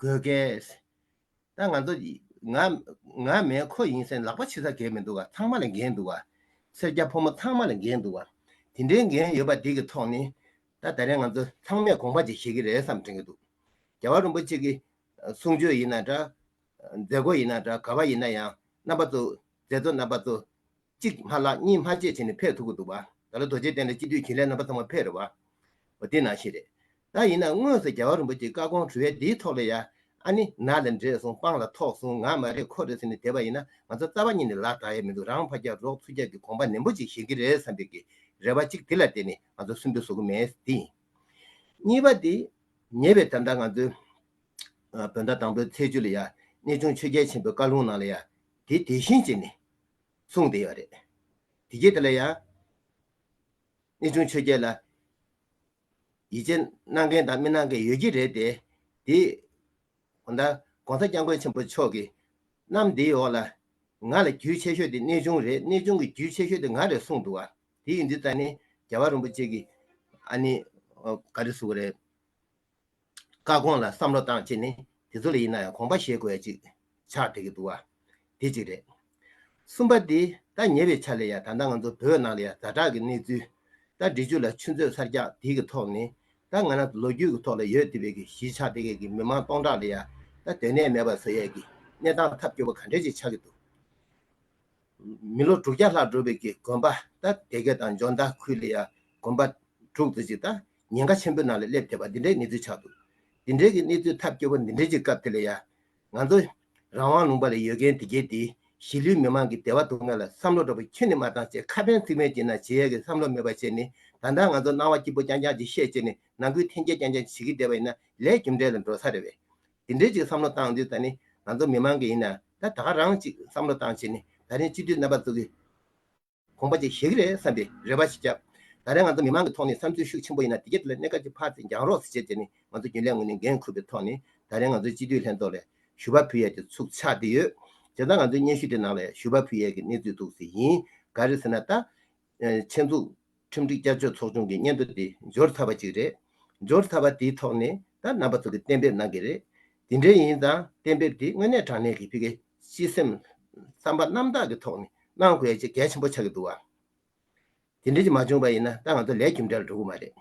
དགོས་གལ། ད་ང་ཚོ་ང་ང་མིན་ཁོ་ཡིན་ཟེར་ལག་པ་ཕྱི་ས་འགེལ་མི་འདུག་ག་ཚང་མ་ལ་འགན་འདུག་ག་སེར་སྐྱ་ཕོ་མོ་ཚང་མ་ལ་འགན་འདུག་ག་དེ་འདྲའི་འགན་ཡོད་པ་འདི་གི་ཐོག་ནས་ད་ད་རེས་ང་ཚོ་ཚང་མས་དགོངས་པ་ཅིག་བཞེས་ཀྱི་རེད་བསམ་དྲན་གྱི་འདུག་རྒྱལ་བ་རིན་པོ་ཆེ་གི་གསུང་ཆོས་ཡིན་ན་འདྲ། མཛད་སྒོ་ཡིན་ན་འདྲ། ག་བ་ཡིན་ན་ཡང་རྣམ་པ་ཚོ། མཛད་གཙོ་རྣམ་པ་ཚོ། གཅིག་མ་ལྷག་གཉིས་མ་བརྗེད་བྱས་ནས་ཕེབས་ཐུབ་ཀྱི་འདུག་བ། ད་ལོ་རྡོ་རྗེ་གདན་ལ་སྤྱི་འཐུས་རྒྱུན་ལས་རྣམ་པ་ཚང་མ་ཕེབས་རེད་བ། འོ་དེ་ནང་བཞིན་རེད། ད་ཡིན་ན་དངོས་སུ་རྒྱལ་བ་རིན་པོ་ཆེའི་བཀའ་དགོངས་གྲུབ་ཡས་འདིའི་ཐོག་ལ་ཡ། ཨ་ནི་ང་ལ་འདྲེས་སོང་། སྤང་ལ་ཐོགས་སོང་། ང་མ་རེད་ཁོ་རེད་ཟེར་ནས་བསྡད་པ་ཡིན་ན་ང་ཚོ་རྩ་བ་ཉིད་ནས་ལག་བསྟར་ཡས་མི་འདུག་རང་ཕར་རྒྱག་རོགས་ཚུར་རྒྱག་གི་དགོངས་པ་ནན་པོ་ཅིག་བཞེས་ཀྱི་རེད་བསམ་པའི་གི་རེ་བ་གཅིག་དེ་ལ་བརྟེན་ནས་ང་ཚོ་སུན་པོ་བཟོ་གི་མེད་དེ་ཡིན། གཉིས་པ་དེ། ཉེ་བའི་ད་ལྟ་ང་ཚོའི་ཨ་བོད་ཟླ་དང་པོའི་ཚེས་བཅུ་ལ་ཡ། གནས་ཆུང་ཆོས་རྒྱལ་ཆེན་པོའི་བཀའ་ལུང་ནང་ལ་ཡ། དེ་དེ་བཞིན་བྱས་ནས་གསུངས་བསྡད་ཡོད་རེད། དེ་རྗེས་དེ་ལ་ཡ། གནས་ཆུང་ཆོས་རྒྱལ་ལ་ཡིད་ཆེས་གནང་མཁན་དང་མི་གནང་མཁན་ཡོད་ཀྱི་རེད་དེ། དེ་ད་ལྟ་༸གོང་ས་༸སྐྱབས་མགོན་ཆེན་པོ་མཆོག་གིས་གནམ་འདིའི་འོག་ལ་ང་ལ་རྒྱུས་ཆེ་ཤོས་དེ་གནས་ཆུང་རེད། གནས་ཆུང་གི་རྒྱུས་ཆེ་ཤོས་དེ་ང་རེད་གསུངས་འདུག་བ། དེ་ཡིན་དུས་ད་ནི་རྒྱལ་བ་རིན་པོ་ཆེ་གིས་ཨ་ནི་ཨ་ག་རེ་ཟེར་དགོས་རེད། བཀའ་དགོངས་ལ་བསམ་བློ་བཏང་བྱས་ནས་དེ་ཚོ་ལ་ཡིན་ན་ཡང་དགོངས་པ་བཞེས་དགོས་ཡ་ཅིག་ཆགས་བསྡད་ཀྱི་འདུག་བ། དེ་གཅིག་རེད། གསུམ་པ་དེ་ད་ཉེ་བའི་ཆར་ལ་ཡ་ད་ལྟ་ང་ཚོ་བོད་ནང་ལ་ཡ་ཛ་དྲག་གི་གནས་ཚུལ། ད་འབྲི་ཆུ་ལ་ཆུ་མཛོད་གསར་རྒྱག་དེ་གི་ཐོག་ནས་ད་ང་རང་ཚོ་ལོ་རྒྱུས་ཀྱི་ཐོག་ལ་ཡོད་བསྡད་པའི་གི་གཞིས་ཆགས་དེ་གའི་གི་མི་མང་སྟོང་ཕྲག་ལ་ཡ་ད་སྡོད་གནས་མེད་པ་བཟོ་ཡས་ཀྱི་གནས་སྟངས་ཐབས་སྐྱོ་པོ་ག་འདྲས་ཅིག་ཆགས་ཀྱི་འདུག་མི་ལོ་དྲུག་བརྒྱ་ལྷག་འགྲོ་བའི་གི་དགོན་པ་ད་སྡེ་དགེ་དང་འཇོ་མདའ་ཁུལ་ལ་ཡ་དགོན་པ་དྲུག་ཙམ་ཅིག་ད་ཉེན་ཁ་ཆེན་པོའི་ནང་ལ་སླེབས་བསྡད་པ་འདི་འདྲའི་གནས་ཚུལ་ཆགས་འདུག་འདི་འདྲའི་གི་གནས་ཚུལ་ཐབས་སྐྱོ་པོ་འདི་འདྲའི་ཅིག་སྐབས་དེ་ལ་ཡ། ང་ཚོ་རང་དབང་ལུང་པ་ལ་ཡོད་མཁན་དེ་གས་དེ་གཞིས་ལུས་མི་མང་གི་བདེ་བ་སྡུག་བསྔལ་ལ་བསམ་བློ་འདྲ་པོ་ཁྱོན་ནས་མ་བཏང་བྱས་ཁ་ཕན་ཚིག་ཕན་གྱི་ན་བྱེད་ཡས་ཀྱི་བསམ་བློ་མེད་པ་བྱས་ནས་ད་ལྟ་ང་ཚོ་སྣང་བ་སྐྱིད་པོ་རྐྱང་རྐྱང་ཅིག་བཤད་བྱས་ནས་ནང་ཁུལ་འཐེན་འཁྱེར་རྐྱང་རྐྱང་བྱེད་ཀྱི་བསྡད་པ་ཡིན་ན་ལས་རྒྱུ་འབྲས་ལ་འགྲོ་ས་རེད་བས། དེ་འདྲའི་ཅིག་བསམ་བློ་བཏང་དུས་ད་ནི་ང་ཚོ་མི་མང་གི་ཡིན་ན་ད་ད་ག་རང་ཅིག་བསམ་བློ་བཏང་བྱས་ནས་ད་ནི་སྤྱི་འཐུས་རྣམ་པ་ཚོ་གི་དགོངས་པ་ཅིག་བཞེས་ཀྱི་རེད་བསམ་པའི་རེ་བ་ཞིག་བརྒྱབ། ད་རེས་ང་ཚོ་མི་མང་གི་ཐོག་ནས་བསམ་ཚུལ་ཤུགས་ཆེན་པོ་ཡིན་ན་དེ་གྱད་དེ་ལ་གནད་འགག་ཅིག་ཕར་ཚུར་འགྱངས་རོགས་ཟེར་བྱས་བྱས་ནས་ང་ཚོ་རྒྱུན་ལས་ངོས་ནས་འགན་འཁུར་བའི་ཐོག་ནས་ད་རེས་ང་ཚོའི་སྤྱི་འཐུས་ལྷན་ཚོགས་ལ་ཞུ་བ་ཕུལ་ཡས་དེ་ཚུགས་ཆགས་བསྡད་ཡོད། བྱས་ཙང་ང་ཚོའི་སྙན་ཞུ་དེ་ནང་ལ་ཞུ་བ་ཕུལ་ཡས་ཀྱི་གནས་ཚུལ་འདུག་ཟེར་ཡིན། ག་རེ་ཟེར་ན་ད། ཆེད་འཛུགས་ཁྲིམས་སྒྲིག་བསྐྱར་བཅོས་ཚོགས་ཆུང་གི་སྙན་ཐོ་དེ་འབྱོར་ཚར་བ་ཅིག་རེད། འབྱོར་ཚར་བ་དེའི་ཐོག་ནས་ད་རྣམ་པ་ཚོ་གི་གཏན་འབེབས་གནང་གི་རེད། དེ་འདྲ་ཡིན་ཙང་གཏན་འབེབས་དེ་དངོས་གནས་དྲང་གནས་ཀྱི་ཕ་གིའི་སྤྱི་སེམས་བསམ་པ་རྣམ་དག་གི་ཐོག་ནས་གནང་དགོས་ཡ་ཅིག་གལ་ཆེན་པོ་ཆགས་ཀྱི་འདུག་བ། དེ་འདྲ་ཅིག་མ་བྱུང་བ་ཡིན་ན་ད་ང་ཚོ་ལས་རྒྱུ་འབྲས་ལ་འགྲོ་གི་མ་རེད།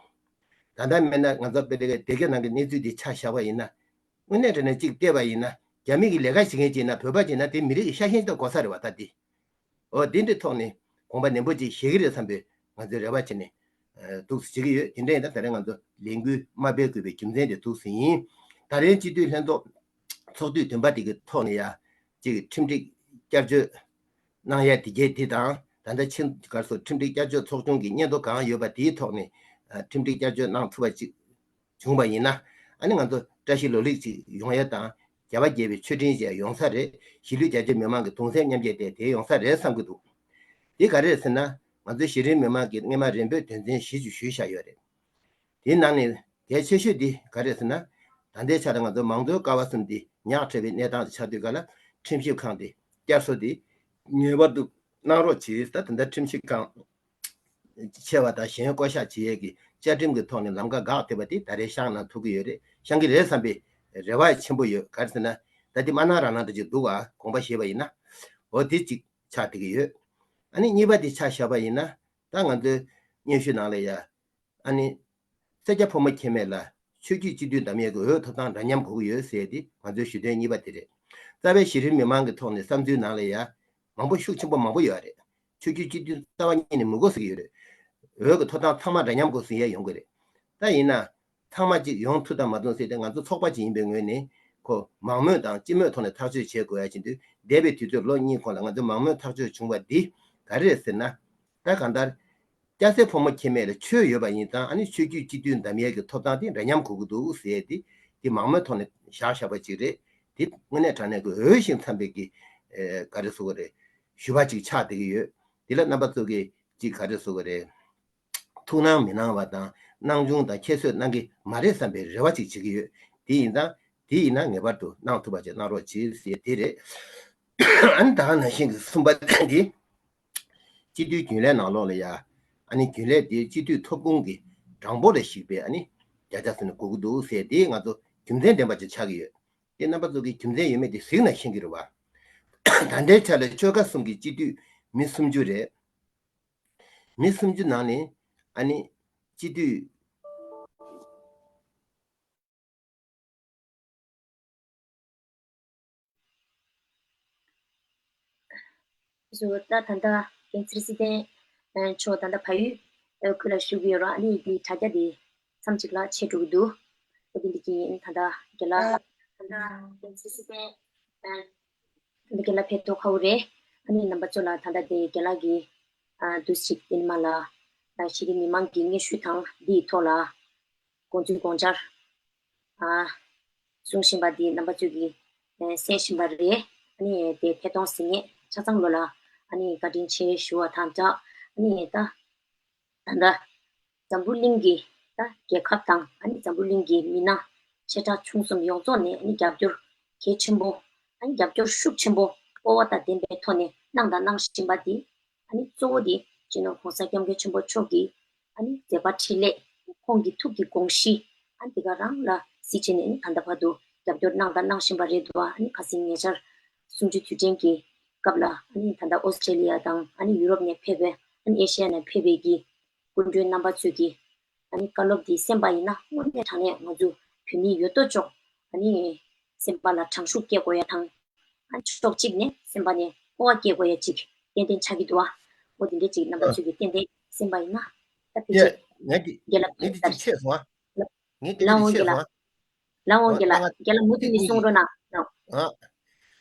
ད་ལྟ་མེད་ན་ང་ཚོ་དཔེ་དེ་གའི་སྡེ་དགེ་ནང་གི་གནས་ཚུལ་འདི་ཆ་བཞག་པ་ཡིན་ན། དངོས་གནས་དྲང་གནས་གཅིག་བལྟས་པ་ཡིན་ན་རྒྱ་མི་གི་ལས་ཀ་བྱེད་མཁན་ཅིག་ཡིན་ན་བོད་པ་ཅིག་ཡིན་ན་དེ་མི་རིགས་ཀྱི་ཤ་ཞེན་ཅིག་ད་གོ་ས་རེད་བ་ད་དེ། འོ་དེ་འདྲའི་ཐོག་ནས་དགོངས་པ་ནན་པོ་ཅིག་བཞེས་ཀྱི་རེད་བསམ་པའི་ང་ཚོས་རེ་བ་བྱས་ནས་འདུག་སེ་བྱེད་ཀྱི་ཡོད། དེ་འདྲ་ཡིན་ན་ད་རེས་ང་ཚོ་ལས་འགུལ་མ་སྤེལ་དགོས་པའི་རྒྱུ་མཚན་དེ་འདུག་སེ་ཡིན། ད་རེས་སྤྱི་འཐུས་ལྷན་ཚོགས་ཚོགས་དུས་བདུན་པ་དེ་གི་ཐོག་ནས་ཡ་ཅིག་ཁྲིམས་སྒྲིག་བསྐྱར་བཅོས་གནང་ཡ་དེ་གས་དེ་དང་ད་ལྟ་ཆེན་གར་སོགས་ཁྲིམས་སྒྲིག་བསྐྱར་བཅོས་ཚོགས་ཆུང་གི་སྙན་ཐོ་གང་ཡོད་པ་དེའི་ཐོག་ནས་ཁྲིམས་སྒྲིག་བསྐྱར་བཅོས་གནང་ཐུབ་པ་ཅིག་བྱུང་བ་ཡིན་ན། ཨ་ནི་ང་ཚོ་བཀྲ་ཤིས་ལོ་ལེགས་ཅིག་ཡོང་ཡ་དང་རྒྱལ་བ་དགྱེས་པའི་མཆོད་སྤྲིན་ཞིག་ཡོང་ས་རེད། གཞིས་ལུས་རྒྱ་ཆེ་མི་མང་གི་གདུང་སེམས་མཉམ་སྐྱེད་དེ་དེ་ཡོང་ས་རེད་བསམ་གྱི་འདུག་དེ་ག་རེ་རེད་ཟེར་ན་ང་ཚོའི་གཞི་རིམ་མི་མང་གིས་སྔོན་མ་རེ་འབོད་དོན་ཚན་བཞི་ཅིག་ཞུས་བཞག་ཡོད་རེད། དེའི་ནང་ནས་གལ་ཆེ་ཤོས་དེ་ག་རེ་རེད་ཟེར་ན། ད་ལྟའི་ཆར་ང་ཚོ་མང་གཙོའི་ཀ་བ་གསུམ་དེ་ཉག་ཕྲ་བའི་གནས་སྟངས་ཆགས་དུས་ག་ལ་ཁྲིམས་ཞིབ་ཁང་དེ་བསྐྱར་གསོ་དེ་ངེས་པར་དུ་གནང་རོགས་གྱིས། ད་ད་ལྟ་ཁྲིམས་ཞིབ་ཁང་ཆེ་བ་དང་གཞན་བསྐོ་གཞག་བྱེད་ཡས་ཀྱི་བཅའ་ཁྲིམས་ཀྱི་ཐོག་ནས་ལམ་ཁ་འགག་བསྡད་པ་དེ་ད་རེས་བཤངས་གནང་ཐུབ་ཀྱི་ཡོད་རེད། བཤངས་ཀྱི་རེད་བསམ་པའི་རེ་བ་ཆེན་པོ་ཡོད། ག་རེ་ཟེར་ན་ད་དེ་མ་གནང་རང་གནང་འདྲ་ཅིག་འདུག་ག་དགོངས་པ་བཞེས་པ་ཡིན་ན། འོ་དེ་གཅིག་ཆགས་བསྡད་ཀྱི་ཡོད། ཨ་ནི་གཉིས་པ་དེ་ཆ་བཞག་པ་ཡིན་ན་ད་ང་ཚོའི་ སྙན་ཞུ་ནང་ལ་ཡ། ཨ་ནི། སེར་སྐྱ་ཕོ་མོ་ཁྱད་མེད་ལ་ཆོས་བརྒྱུད་སྤྱི་མཐུན་འདམ་ཡས་ཀྱི་འོས་ཐོབ་ཐང་འདྲ་མཉམ་དགོས་ཀྱི་ཡོད་ཟེར་ཏེ་ང་ཚོའི་ཞུ་དོན་གཉིས་པ་དེ་རེད། རྩ་བའི་གཞི་རིམ་མི་མང་གི་ཐོག་ནས་བསམ་ཚུལ་ནང་ལ་ཡ། མང་པོ་ཤུགས་ཆེན་པོ་མང་པོ་ཡོད་རེད། ཆོས་བརྒྱུད་སྤྱི་མཐུན་རྩ་བ་ཉིད་ནས་མི་དགོས་ཟེར་གྱི་ཡོད་རེད། འོས་ཀྱི་ཐོབ་ཐང་ཚང་མ་འདྲ་མཉམ་དགོས་ཟེར་ཡ་ཡོང་གི་རེད། ད་ཡིན་ན། ཚང་མ་གཅིག་ཡོང་ཐུབ་དང་མ་ཐུབ་ཟེར་ཏེ་ང་ཚོ་ཚོགས་པ་ཅིག་ཡིན་པའི་ངོས་ནས་ཁོ་མང་མོས་དང་སྤྱི་མོས་ཐོག་ནས་ཐག་གཅོད་བྱེད་དགོས་ཡ་ཅིག་འདུག་འདས་པའི་དུས་ཚོད་ལོ་གཉིས་གོང་ལ་ང་ཚོ་མང་མོས་ཐག་གཅོད་བྱུང་བ་འདི་ག་རེ་རེད་ཟེར་ན། ད་གང་ལྟར། སྐྱ་སེར་ཕོ་མོ་ཁྱད་མེད་ལ་ཆོས་ཡོད་པ་ཡིན་ཙང་ཨ་ནི་ཆོས་བརྒྱུད་སྤྱི་མཐུན་འདམ་ཡས་ཀྱི་ཐོབ་ཐང་དེ་འདྲ་མཉམ་དགོས་ཀྱི་འདུག་ཟེར་ཏེ་དེ་མང་མོས་ཐོག་ནས་བཞག་བཞག་པ་ཅིག་རེད། དེ་དངོས་གནས་དྲང་གནས་ཀྱི་འོས་ཤིང་འཚམས་པའི་གི་ག་རེ་ཟེར་དགོས་རེད། ཞུ་བ་ཅིག་ཆགས་བསྡད་ཀྱི་ཡོད། དེ་ལ་རྣམ་པ་ཚོ་གིས་ཅིག་ག་རེ་ཟེར་དགོས་རེད། ཐུགས་སྣང་མི་གནང་བ་དང་སྣང་ཆུང་དང་ཁྱད་གསོད་གནང་གི་མ་རེད་བསམ་པའི་རེ་བ་ཅིག་བྱེད་ཀྱི་ཡོད། དེ་ཡིན་ཙང་དེ་ཡིན་ན་ངེས་པར་དུ་གནང་ཐུབ་པ་ཅིག་གནང་རོགས་གྱིས་ཟེར་དེ་རེད། ཨ་ནི་ད་ག་ནང་བཞིན་གྱི་གསུམ་པ་དེ། སྤྱི་འཐུས་རྒྱུན་ལས་ནང་ལོགས་ལ་ཡ། ཨ་ནི་རྒྱུན་ལས་དེ་སྤྱི་འཐུས་ཐོབ་ཁུངས་ཀྱི་གྲངས་འབོར་ལ་གཞིགས་པའི་ཨ་ནི་བརྒྱ་ཆ་ཟེར་ན་དགོས་ཀྱི་འདུག་ཟེར་དེ་ང་ཚོ་རྒྱུ་མཚན་ལྡན་པ་ཅིག་ཆགས་ཀྱི་ཡོད། དེ་རྣམ་པ་ཚོ་གིས་རྒྱུ་མཚན་ཡོད་མེད་དེ་གཟིགས་ན་ཤེས་ཀྱི་རེད་བ། ད་ལྟའི་ཆ་ལ་ཆོལ་ཁ་གསུམ་གྱི་སྤྱི་འཐུས་མི་སུམ་ཅུ་རེད། མི་སུམ་ཅུ་ནང་ནས་ཨ་ནི་སྤྱི་འཐུས། སོ་ད་ད་ལྟ་འགན་འཛིན་སྲིད་བརྟན་མཆོག་ད་ལྟ་བལ་ཡུལ་ཁུལ་ལ་བཞུགས་ཡོད་ར། ཨ་ནི་དེའི་དྲ་རྒྱ་དེ་མཚམས་གཅིག་ལ་ཆད་འགྲོ་གི་འདུག་འོ་དེ་འདི་གི་ད་ལྟ་རྒན་ལགས་ད་ལྟ་འགན་འཛིན་སྲིད་བརྟན་ད་ལྟ་རྒན་ལགས་ཕེབས་ཐོག་ཁ་བོ་རེད། ཨ་ནི་རྣམ་པ་ཚོ་ལ་ད་ལྟ་དེ་རྒན་ལགས་ཀྱིས་འདུག་ཅིག་ཨིན་མ་ལ་གཞི་རིམ་མི་མང་གི་སྙན་ཞུ་དང་འདིའི་ཐོག་ལ། དགོངས་ཚུལ་དགོངས་འཆར། ཨ། གསུང་བཞིན་པ་འདི་རྣམ་པ་ཚོས་ཀྱིས་ཨ་གསན་བཞིན་པ་རེད། ཨ་ནི་དེ་ཐད་གཏོང་ཟིན་ངེས་ཆ་ཚང་ལོ་ལ་ཨ་ནི་བཀའ་དྲིན་ཆེ་ཞུ་བ་དང་སྦྲགས། ཨ་ནི་ད་ད་ལྟ་འཛམ་བུ་གླིང་གི་ད་རྒྱལ་ཁབ་དང་ཨ་ནི་འཛམ་བུ་གླིང་གི་མི་སྣ་ཆེ་ཕྲ་ཆུང་གསུམ་ཡོངས་རྫོགས་ནས་ཨ་ནི་རྒྱབ་སྐྱོར་གལ་ཆེན་པོ། ཨ་ནི་རྒྱབ་སྐྱོར་ཤུགས་ཆེན་པོ་སྤོབས་པ་དང་ལྡན་པའི་ཐོག་ནས་གནང་དང་གནང་བཞིན་པ་འདི། ཨ་ནི་གཙོ་བོ་དེ་སྤྱི་ནོར་༸གོང་ས་༸སྐྱབས་མགོན་ཆེན་པོ་མཆོག་གི་ཨ་ནི་མཛད་པ་འཕྲིན་ལས་ཁོང་གི་ཐུགས་ཀྱི་དགོངས་གཞི་ཨ་ནི་དེ་ག་རང་ལ་གཟིགས་བྱས་ནས་ཨ་ནི་ད་ལྟ་བར་དུ་རྒྱབ་སྐྱོར་གནང་དང་གནང་བཞིན་པ་རེད་འདུག་ཨ་ནི་ཁ་སང་ཉེ་ཆར་གསུམ་བཅུའི་དུས་དྲན་གྱི་སྐབས་ལ་ཨ་ནི་ད་ལྟ་ཨོ་སི་ཀྲེ་ལི་ཡ་དང་ཨ་ནི་ཡུ་རོབ་ནས་ཕེབས་པའི་ཨ་ནི་ཨེ་ཤི་ཡ་ནས་ཕེབས་པའི་གི་སྐུ་མགྲོན་རྣམ་པ་ཚོས་ཀྱིས་ཨ་ནི་བཀའ་སློབ་འདི་གསན་པ་ཡིན་ན་དངོས་གནས་དྲང་གནས་ང་ཚོ་བོད་མི་ཡོད་དོ་ཅོག་ཨ་ནི་སེམས་པ་ལ་དྲང་ཤུགས་སྐྱེ་དགོས་ཡ་དང་། ཨ་ཕྱོགས་གཅིག་ནས་སེམས་པ་ནས་སྤོབས་པ་སྐྱེ་དགོས་ཡ་གཅིག་ཏན་ཏན་ཆགས་ཀྱི་འདུག་ཨ། འོ་དེ་འདྲ་གཅིག་རྣམ་པ་ཚོས་ཀྱིས་ཏན་ཏན་གསན་པ་ཡིན་ན་ད་ཕལ་ཡ། ཆེར་ངས་ཀྱི་རྒན་ལགས་ངས་ཀྱི་ལྟར་ཅིག་ཆད་སོང་ཨ། ངས་ཀྱི་ལའོ་ངས་ཀྱི་རྒན་ཆད་ལགས་སོང་ཨ། ལའོ་འོ་རྒན་ད་ལགས་ང་རྒན་ལགས་མུ་མཐུད་ནས་གསུང་རོགས་གནང་། ཨ།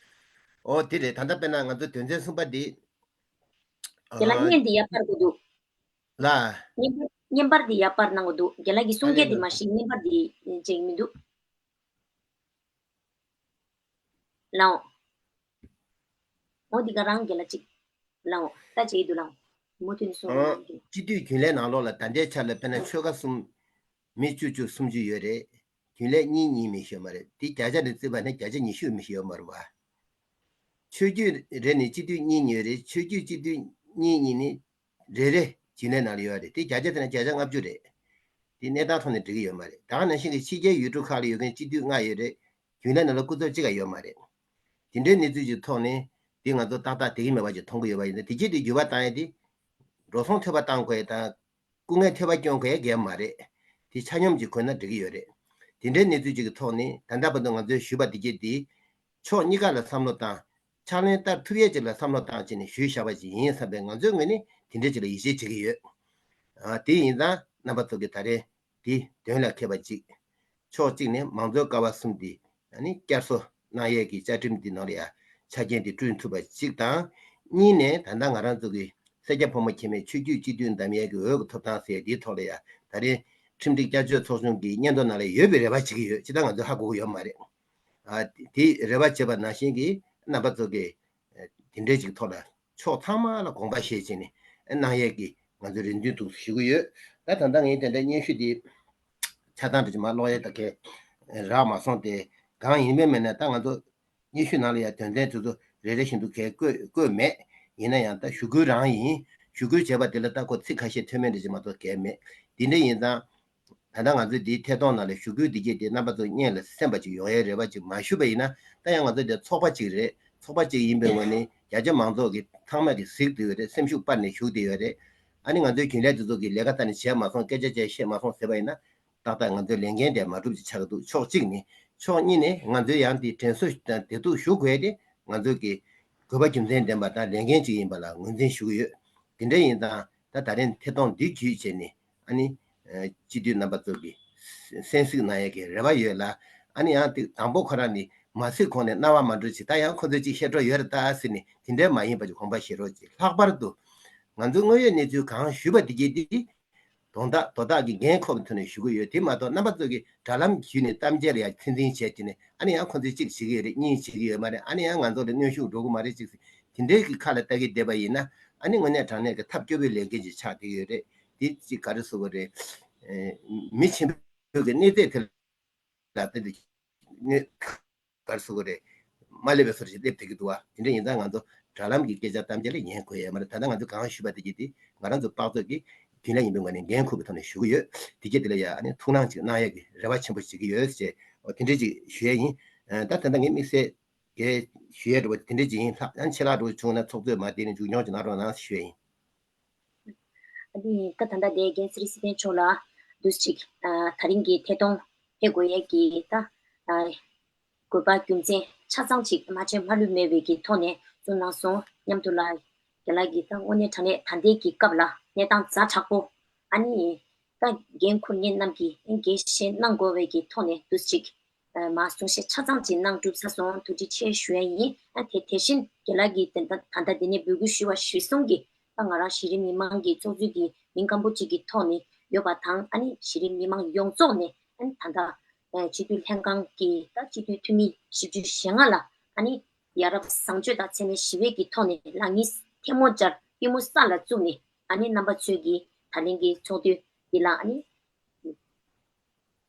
འོ་དེ་རེད། ད་ལྟ་དཔེར་ན་ང་ཚོ་དོན་ཚན་གསུམ་པ་འདི། རྒན་ལགས་ཨ། བརྙན་འདི་ཡར་སྤར་དགོས་འདུག་ལ། བརྙན་པར་བརྙན་པར་འདི་ཡར་སྤར་གནང་དགོས་འདུག་རྒན་ལགས་ཀྱི་གསུང་ཨ་སྐད་ལེ་འདི་ལོ། མ་གཞི་བརྙན་པར་འདི་བྱེད་ཀྱི་མི་འདུག་ལའོ། འོ་འདི་ག་རང་གི་ལ་གཅིག་ལའོ། ད་བྱེད་ཀྱི་འདུག་ལའོ། མུ་མཐུད་ནས་གསུང་རོགས་གནང་གི། སྤྱི་འཐུས་རྒྱུན་ལས་ནང་ལོགས་ལ་ད་ལྟའི་ཆ་ལ་དཔེར་ན་ཆོལ་ཁ་གསུམ་མི་བཅུ་བཅུ་སུམ་ཅུ་ཡོད་རེད། རྒྱུན་ལས་གཉིས་གཉིས་མི་ཤོད་མ་རེད། དེ་བརྒྱ་ཆ་ནས་བརྩིས་པ་ན་བརྒྱ་ཆ་ཉི་ཤུ་མི་ཤོད་ཡོད་མ་རེད་བ། ཆོས་བརྒྱུད་རེ་ནས་སྤྱི་འཐུས་གཉིས་གཉིས་རེད། ཆོས་བརྒྱུད་སྤྱི་འཐུས་གཉིས་གཉིས་ནི་རེ་རེ་རྒྱུན་ལས་ནང་ལ་ཡོད་རེད། དེ་བརྒྱ་ཆ་དེ་ན་བརྒྱ་ཆ་ལྔ་བཅུ་རེད། དེ་གནས་སྟངས་ཐོག་ནས་འགྲིག་གི་ཡོད་མ་རེད། ད་ག་ནང་བཞིན་གྱི་ཕྱི་རྒྱལ་ཡུལ་གྲུ་ཁག་ལ་ཡོད་མཁན་སྤྱི་འཐུས་ལྔ་ཡོད་རེད། རྒྱུན་ལས་ནང་ལ་སྐུ་ཚབ་གཅིག་ཀྱང་ཡོད་མ་རེད། དེ་འདྲའི་གནས་ཚུལ་གྱི་ཐོག་ནས་དེ་ང་ཚོ་ཏག་ཏག་བསྡད་ཀྱི་མེད་པ་ཅིག་མཐོང་གི་ཡོད་པ་ཡིན་ན། དེ་རྗེས་དེ་འགྱུར་བ་བཏང་ཡས་དེ་འགྲོ་སོང་ཐོལ་པ་བཏང་དགོས་ཡས་དང་། སྐུ་ངལ་ཐེབས་པ་སྐྱོན་དགོས་ཡ་གལ་མ་རེད། དེ་ཆ་སྙོམས་ཀྱིས་གོ་ན་འགྲིག་གི་ཡོད་རེད། དེ་འདྲའི་གནས་ཚུལ་ཅིག་གི་ཐོག་ནས་ད་ལྟ་བར་དུ་ང་ཚོས་ཞུས་པ་འདི་གྱད་དེ་ཕྱོགས་གཉིས་ཀ་ལ་བསམ་བློ་བཏང་། ཕྱག་ལེན་བསྟར་ཐུབ་ཡས་ཅིག་ལ་བསམ་བློ་བཏང་བྱས་ནས་ཞུས་བཞག་པ་ཅིག་ཡིན་བསམ་པའི་ང་ཚོའི་ངོས་ནས་དེ་འདྲ་ཅིག་ལ་ཡིད་ཆེས་བྱེད་ཀྱི་ཡོད། ཨ། དེ་ཡིན་ཙང་རྣམ་པ་ཚོ་གིས་ད་རེས་དེ་དོན་ལ་འཁེལ་བ་ཅིག་ཕྱོགས་གཅིག་ནས་མང་གཙོའི་ཀ་བ་གསུམ་འདི་ཨ་ནི་བསྐྱར་གསོ་གནང་ཡས་ཀྱི་བཅའ་ཁྲིམས་འདི་ནང་ལ་ཡང་ཆ་རྐྱེན་འདི་བསྐྲུན་ཐུབ་པ་ཅིག་དང་། གཉིས་ནས་ད་ལྟ་ང་རང་ཚོ་གི་སེར་སྐྱ་ཕོ་མོ་ཁྱད་མེད་ཆོས་བརྒྱུད་སྤྱི་མཐུན་འདམ་ཡས་ཀྱི་འོས་ཀྱི་ཐོབ་ཐང་ཟེར་འདིའི་ཐོག་ལ་ཡང་ད་རེས་ཁྲིམས་སྒྲིག་བསྐྱར་བཅོས་ཚོགས་ཆུང་གི་སྙན་ཐོ་ནང་ལ་ཡོད་པའི་རེ་བ་བྱེད་ཀྱི་ཡོད། ཅི་ལྟར་ང་ཚོས་ཧ་གོ་གི་ཡོད་མ་རེད། ཨ། དེ་རེ་བ་བྱེད་པ་ནང་བཞིན་གྱི་རྣམ་པ་ཚོ་གི་དེ་འདྲའི་ཅིག་ཐོག་ལ་ཕྱོགས་ཚང་མ་ལ་དགོངས་པ་བཞེས་བྱས་ནས་གནང་ཡས་ཀྱི་ང་ཚོ་རེ་འདུན་འདུག་ཞུ་གི་ཡོད། ད་ད་ལྟ་ངས་དེ་འདྲའི་སྙན་ཞུ་དེ་ཆ་ཚང་འདྲ་ཅིག་མར་ཀློག་ཡས་ད་གས་རག་མ་སོང་སྟེ། གང་ཡིན་མིན་མིན་ན་ད་ང་ཚོ་སྙན་ཞུ་ནང་ལ་ཡང་དོན་ཚན་དེ་ཚོ་རེ་རེ་བཞིན་དུ་གས་བཀོད་བཀོད་མེད། ཡིན་ན་ཡང་ད་ཞུ་སྐུལ་རང་ཡིན། ཞུ་སྐུལ་བྱས་པ་དེ་ལ་ད་ཁོ་ཚིག་ཁ་ཤས་ཐོན་མེད་འདྲ་ཅིག་མ་གཏོགས་གས་མེད། དེ་འདྲ་ཡིན་ཙང་། ད་ལྟ་ང་ཚོས་འདིའི་ཐད་གཏོང་ནང་ལ་ཞུ་སྐུལ་འདི་གྱད་དེ་རྣམ་པ་ཚོ་སྙན་ལ་གསན་པ་ཅིག་ཡོང་ཡའི་རེ་བ་ཅིག་མ་ཞུས་པ་ཡིན་ན། ད་ཡང་ང་ཚོ་འདི་ཚོགས་པ་ཅིག་རེད། ཚོགས་པ་ཅིག་ཡིན་པའི་ངོས་ནས་རྒྱ་ཆེ་མང་ཚོགས་ཀྱི་ཚང་མ་གིས་གཟིགས་བསྡད་ཡོད་རེད། སེམས་ཤུགས་སྤར་ནས་བཞུགས་བསྡད་ཡོད་རེད། ཨ་ནི་ང་ཚོའི་རྒྱུན་ལས་དེ་ཚོ་གི་ལས་ཀ་ད་ནི་བྱས་མ་སོང་སྐད་ཆ་བྱས་བཤད་མ་སོང་ཟེར་བ་ཡིན་ན་ཏག་ཏག་ང་ཚོའི་ལས་འགན་དེ་མ་འགྲུབ་ཅིག་ཆགས་ཀྱི་འདུག་ཕྱོགས་གཅིག་ནས་ཕྱོགས་གཉིས་ནས་ང་ཚོའི་ཡང་དེ་དྲན་གསོ་དང་དེ་ཐུག་ཞུ་དགོས་དེ་ང་ཚོའི་གི་དགོས་པ་རྒྱུ་མཚན་ལྡན་པ་དང་ལས་འགན་ཅིག་ཡིན་པ་ལ་ངོས་འཛིན་ཞུ་གི་ཡོད། དེ་འདྲ་ཡིན་ཙང་ད་ད་རིང་ཐད་གཏོང་འདི་བརྒྱུད་བྱས་ནས་ཨ་ནི་སྤྱི་འཐུས་རྣམ་པ་ཚོ་གི་གསན་གཟིགས་གནང་ཡས་ཀྱི་རེ་བ་ཡོད་ལ། ཨ་ནི་ཡང་དེ་དང་པོ་ཁོ་རང་ནི་མ་གཟིགས་གོང་ནས་རྣ་བ་མ་འགྲོ་ཅིག་ད་ཡང་ཁོ་ཚོས་ཅིག་བཤད་འགྲོ་ཡོད་རེད་ད་ཟེར་ནས་དེ་འདྲ་མ་ཡིན་པ་ཅིག་དགོངས་པ་བཞེས་རོགས་གྱིས། ལྷག་པར་དུ་ང་ཚོའི་དངོས་ཡོད་གནས་ཚུལ་གང་ཞུས་པ་དེ་གྱིས་དེ་དོན་དག་དོ་བདག་གི་འགན་ཁུར་བའི་ཐོག་ནས་ཞུ་གི་ཡོད། དེ་མ་གཏོགས་རྣམ་པ་ཚོ་གིས་དྲ་ལམ་བརྒྱུད་ནས་གཏམ་འཆལ་ལ་ཡང་ཚོད་འཛིན་བྱས་བྱས་ནས་ཨ་ནི་ཡང་ཁོ་ཚོས་གཅིག་བྱེད་ཀྱི་ཡོད་རེད་གཉིས་བྱེད་ཀྱི་ཡོད་མ་རེད། ཨ་ནི་ཡང་ང་ཚོ་ལ་གནོན་ཤུགས་འགྲོ་གི་མ་རེད་ཅིག་དེ་འདྲའི་གི་ཁ་ལ་ལྟ་གི་བསྡད་པ་ཡིན་ན་ཨ་ནི་དངོས་གནས་དྲང་གནས་ཀྱི་ཐབས་སྐྱོ་པོའི་ལས་འགན་ཅིག་ཆགས་བསྡད་ཀྱི་ཡོད་རེད། དེ་ཅིག་ག་རེ་ཟེར་དགོས་རེད། མི་ཆེན་པོའི་གི་གནས་ཚད་དེ་ལ་ལྟ་དུས་གནས་ག་རེ་ཟེར་དགོས་རེད། མ་སླེབས་པའི་བཟོ་འདྲ་ཞིག་སླེབས་བསྡད་ཀྱི་འདུག་བ། དེ་འདྲ་ཡིན་ཙང་ང་ཚོ་དྲ་ལམ་གྱི་སྐད་ཆ་གཏམ་འཆལ་ལ་ཉན་དགོས་ཡོད་མ་རེད། ད་ལྟ་ང་ཚོས་གང་ཞུས་པ་དེ་གྱིས་དེ་ང་རང་ཚོ་དཔག་ཚོད་ཀྱི་རྒྱུན་ལས་ཡིན་པའི་ངོས་ནས་འགན་འཁུར་བའི་ཐོག་ནས་ཞུ་གི་ཡོད། དེ་གྱིས་དེ་ལ་ཡ་ཨ་ནི་ཐུགས་སྣང་ཅིག་གནང་ཡག་གི་རེ་བ་ཆེན་པོ་བྱེད་ཀྱི་ཡོད་ཅེས་འོ་དེ་འདྲ་ཅིག་ཞུ་ཡས་ཡིན། ད་ད་ལྟ་ངས་དམིགས་བསལ་གྱི་ཞུ་ཡས་འདྲ་བོ་དེ་འདྲ་ཅིག་ཡིན། ལྷག་ཡང་ཆེ་ལྷག་འདྲ་བོ་བྱུང་ན་ཚོགས་གཙོས་མ་བསྡད་ནས་མཇུག་སྐྱོང་ཅིག་གནང་རོགས་གནང་ཞུ་ཡས་ཡིན། ཨ་ནི་ད་ད་ལྟ་དེ་རྒན་ཚེ་རིང་སྲིད་དོན་མཆོག་ལ་འདུག་ཅིག་ཨ་ད་རིང་གི་ཐད་གཏོང་ཐད་དགོས་ཡས་ཀྱི་ད་ཨ་དགོས་པ་རྒྱུ་མཚན་ཆ་ཚང་ཅིག་མ་བརྗེད་མ་ལུས་མེད་པའི་གི་ཐོག་ནས་གསུངས་གནང་སོང་། མཉམ་དུ་ལ་རྒན་ལགས་ཀྱིས་ད་དངོས་གནས་དྲང་གནས་ད་ལྟའི་གི་སྐབས་ལ་གནས་སྟངས་ཛ་དྲག་པོ་ཨ་ནི་ད་འགན་འཁུར་མཁན་རྣམས་ཀྱིས་འགན་བཞེས་གནང་དགོས་པའི་གི་ཐོག་ནས་འདུག་ཅིག་ཨ་མ་གསུང་བཤད་ཆ་ཚང་ཅིག་གནང་གྲུབ་ཚར་སོང་། ཐུགས་རྗེ་ཆེ་ཞུ་ཡ་ཡིན། ཨ་དེ་དེ་བཞིན་རྒན་ལགས་ཀྱིས་ད་ལྟ་ད་ལྟ་འདི་ནས་འབོད་སྐུལ་ཞུས་པ་གཞིར་བཟུང་གིས་ད་ང་རང་གཞི་རིམ་མི་མང་གི་ཚོགས་གཙོས་ཀྱི་མིང་སྐམ་པོ་གཅིག་གི་ཐོག་ནས་ཡོད་པ་དང་ཨ་ནི་གཞི་རིམ་མི་མང་ཡོངས་རྫོགས་ནས་ཨ་ནི་ད་ལྟ་སྤྱི་འཐུས་ལྷན་ཁང་གི་ད་སྤྱི་འཐུས་འཐུས་མི་བཞི་བཅུ་ཞེ་ལྔ་ལ་ཨ་ནི་ཡ་རབས་བཟང་སྤྱོད་དང་འཚེ་མེད་ཞི་བའི་གི་ཐོག་ནས་ལག་གཉིས་ཐལ་མོ་སྦྱར་པུས་མོ་ས་ལ་བཙུགས་ནས་ཨ་ནི་རྣམ་པ་ཚོས་ཀྱི་ད་ལན་གྱི་ཚོགས་དུས་འདི་ལ་ཨ་ནི་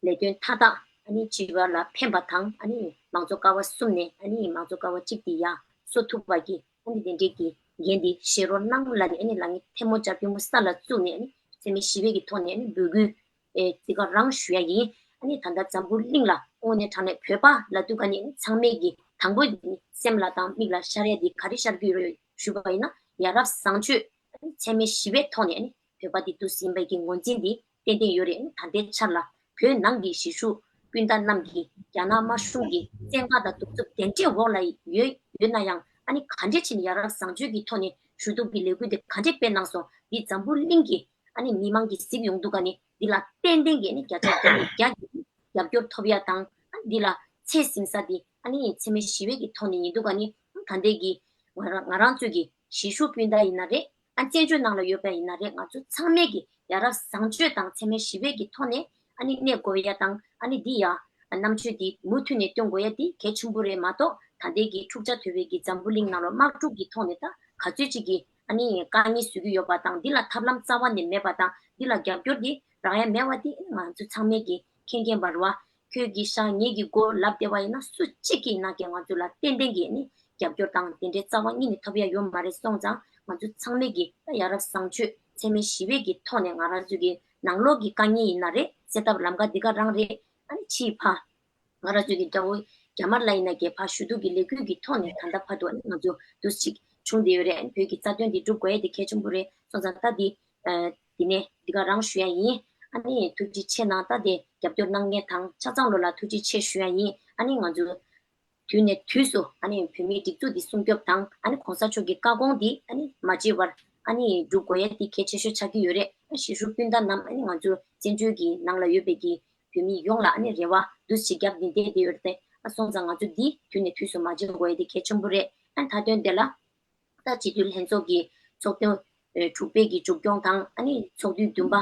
ལས་དོན་མཐའ་དག་ཨ་ནི་སྤྱི་པ་ལ་ཕན་པ་དང་ཨ་ནི་མང་གཙོ་ཀ་བ་གསུམ་ནས་ཨ་ནི་མང་གཙོ་ཀ་བ་གཅིག་དེ་ཡར་གསོ་ཐུབ་པ་གི་ཨ་ནི་དེ་འདྲའི་གི་འགན་དེ་བཞེས་རོགས་གནང་ལབ་ནས་ཨ་ནི་ལག་གཉིས་ཐལ་མོ་སྦྱར་པུས་མོ་ས་ལ་བཙུགས་ནས་ཨ་ནི་འཚེ་མེད་ཞི་བའི་གི་ཐོག་ནས་ཨ་ནི་འབོད་སྐུལ་ཨེ་འདི་ག་རང་ཞུ་ཡ་ཡིན། ཨ་ནི་ད་ལྟ་འཛམ་བུ་གླིང་ལ་དངོས་གནས་དྲང་གནས་བོད་པ་ལབ་དུས་ག་ནས་ཨ་ནི་ཚང་མས་གི་དང་པོ་སེམས་ལ་དང་མིག་ལ་ཤར་ཡ་དེ་ག་རེ་ཤར་གྱི་ཡོད་རེད་ཞུས་པ་ཡིན་ན་ཡ་རབས་བཟང་སྤྱོད་ཨ་ནི་འཚེ་མེད་ཞི་བའི་ཐོག་ནས་ཨ་ནི་བོད་པ་འདི་འདུག་ཟིན་པའི་གི་ངོས་འཛིན་འདི་ཏན་ཏན་ཡོད་རེད། ད་ལྟའི་ཆར་ལ་བོད་ནང་གི་གཞིས་བཞུགས་སྤུན་ཟླ་རྣམས་ཀྱིས་རྒྱ་ནག་དམར་གཞུང་གི་བཙན་བཀའ་དང་གདུག་རྩུབ་དེ་འདྲའི་འོག་ལ་ཡོད་ཡོད་ན་ཡང་ཨ་ནི་ག་འདྲས་བྱས་ནས་ཡ་རབས་བཟང་སྤྱོད་ཀྱི་ཐོག་ནས་ཞུ་གཏུག་གི་ལས་འགུལ་དེ་ག་འདྲས་སྤེལ་གནང་སོང་། འདི་འཛམ་བུ་གླིང་གི་ཨ་ནི་མི་མང་གིས་གཟིགས་ཡོང་དུས་ཀ་ནི་འདི་ལ་ཏན་ཏན་གྱིས་ཨ་ནི་བརྒྱ་ཆ་བརྒྱ་ནས་བརྒྱ་གི་རྒྱབ་སྐྱོར་ཐོབ་ཡ་དང་ཨ་ནི་འདི་ལ་ཚད་ཟིན་ས་འདི་ཨ་ནི་འཚེ་མེད་ཞི་བའི་གི་ཐོག་ནས་ཡིན་དུས་ཀ་ནི་ད་ལྟའི་གི་ང་རང་ང་རང་ཚོའི་གི་གཞིས་བཞུགས་སྤུན་ཟླ་ཡིན་ན་རེད། ཨ་བཙན་བྱོལ་ནང་ལ་ཡོད་པ་ཡིན་ན་རེད། ང་ཚོ་ཚང་མས་ཀྱི་ཡ་རབས་བཟང་སྤྱོད་དང་འཚེ་མེད་ཞི་བའི་གི་ཐོག་ནས་ཨ་ནི་གནས་དགོས་ཡ་དང་ཨ་ནི་འདི་ཡ་རྣམ་དཔྱོད་འདི་མུ་མཐུད་ནས་སྟོན་དགོས་ཡ་འདི་གལ་ཆེན་པོ་རེད་མ་གཏོགས་ད་ལྟའི་གི་འཁྲུག་ཆ་དོད་པའི་གི་འཛམ་བུ་གླིང་ནང་ལ་དམག་འཁྲུག་གི་ཐོག་ནས་ད་ག་ཚོད་ཅིག་གི་ཨ་ནི་དཀའ་ངལ་བཟོ་གི་ཡོད་པ་དང་འདི་ལ་ཐབས་ལམ་རྩ་བ་ནས་མེད་པ་དང་འདི་ལ་རྒྱབ་སྐྱོར་འདི་རག་ཡ་མེད་པ་འདི་ང་ཚོ་ཚང་མས་ཀྱི་མཁྱེན་མཁྱེན་པ་རེད་བ། ཁྱོད་ཀྱི་ཤག་ངེད་ཀྱི་མགོ་ལབ་བསྡད་པ་ཡིན་ན་སུ་གཅིག་གིས་ཡིན་ན་ཀྱང་ང་ཚོ་ལ་ཏན་ཏན་གྱིས་ནི་རྒྱབ་སྐྱོར་དང་དེ་འདྲའི་རྩ་བ་ཉིད་ནས་ཐོབ་ཡ་ཡོད་མ་རེད་སོང་ཙང་ང་ཚོ་ཚང་མས་ཀྱི་ད་ཡ་རབས་བཟང་སྤྱོད་འཚེ་མེད་ཞི་བའི་གི་ཐོག་ནས་ང་རང་ཚོ་གི་ནང་ལོགས་ཀྱི་དཀའ་ངལ་ཡིན་ན་རེད། སེལ་ཐབས་ལམ་ཁ་འདི་ག་རང་རེད། ཨ་ནི་ཕྱིའི་ཕ་ང་རང་ཚོ་གི་དགྲ་བོ་རྒྱ་དམར་ལ་ཡིན་ན་ཀྱང་ཕ་ཞུ་གཏུག་གི་ལས་འགུལ་གྱི་ཐོག་ནས་ད་ལྟ་བར་དུ་ཨ་ནི་ང་ཚོ་འདུ་ཞིག་བྱུང་བསྡད་ཡོད་རེད། ཨ་ནི་བོད་ཀྱི་རྩ་དོན་འདི་སྒྲུབ་དགོས་ཡ་དེ་གལ་ཆེན་པོ་རེད་སོང་ཙང་ད་འདི། ཨ་དེ་ནས་འདི་ག་རང་ཞུ་ཡ་ཡིན། ཨ་ནི་ཐུགས་རྗེ་ཆེ་གནང་། ད་དེ་རྒྱབ་སྐྱོར་གནང་མཁན་དང་ཆ་ཚང་ལོ་ལ་ཐུགས་རྗེ་ཆེ་ཞུ་ཡ་ཡིན། ཨ་ནི་ང་ཚོ་དུས་ནས་དུས་སུ་ཨ་ནི་བོད་མིའི་སྒྲིག་འཛུགས་འདི་སྲུང་སྐྱོབ་དང་ཨ་ནི་གོང་ས་མཆོག་གི་བཀའ་དགོངས་འདི་ཨ་ནི་མ་བརྗེད་པར་ཨ་ནི་སྒྲུབ་དགོས་ཡ་འདི་གལ་ཆེ་ཤོས་ཆགས་ཀྱི་ཡོད་རེད། ཨ་གཞིས་བཞུགས་སྤུན་ཟླ་རྣམས་ཨ་ནི་ང་ཚོ་བཙན་བྱོལ་གྱི་ནང་ལ་ཡོད་པའི་གི་བོད་མི་ཡོངས་ལ་ཨ་ནི་རེ་བ་འདུ་ཤེས་རྒྱབ་ནས་བསྡད་བསྡད་ཡོད་རེད། ཨ་སོང་ཙང་ང་ཚོ་འདི་དུས་ནས་དུས་སུ་མ་བརྗེད་དགོས་ཡ་འདི་གལ་ཆེན་པོ་རེད། ཨ་ནི་མཐའ་དོན་དེ་ལ། ད་སྤྱི་འཐུས་ལྷན་ཚོགས་ཀྱི་ཚོགས་ཐེངས་ཨེ་དྲུག་པའི་གི་མཇུག་སྐྱོང་དང་ཨ་ནི་ཚོགས་དུས་བདུན་པ་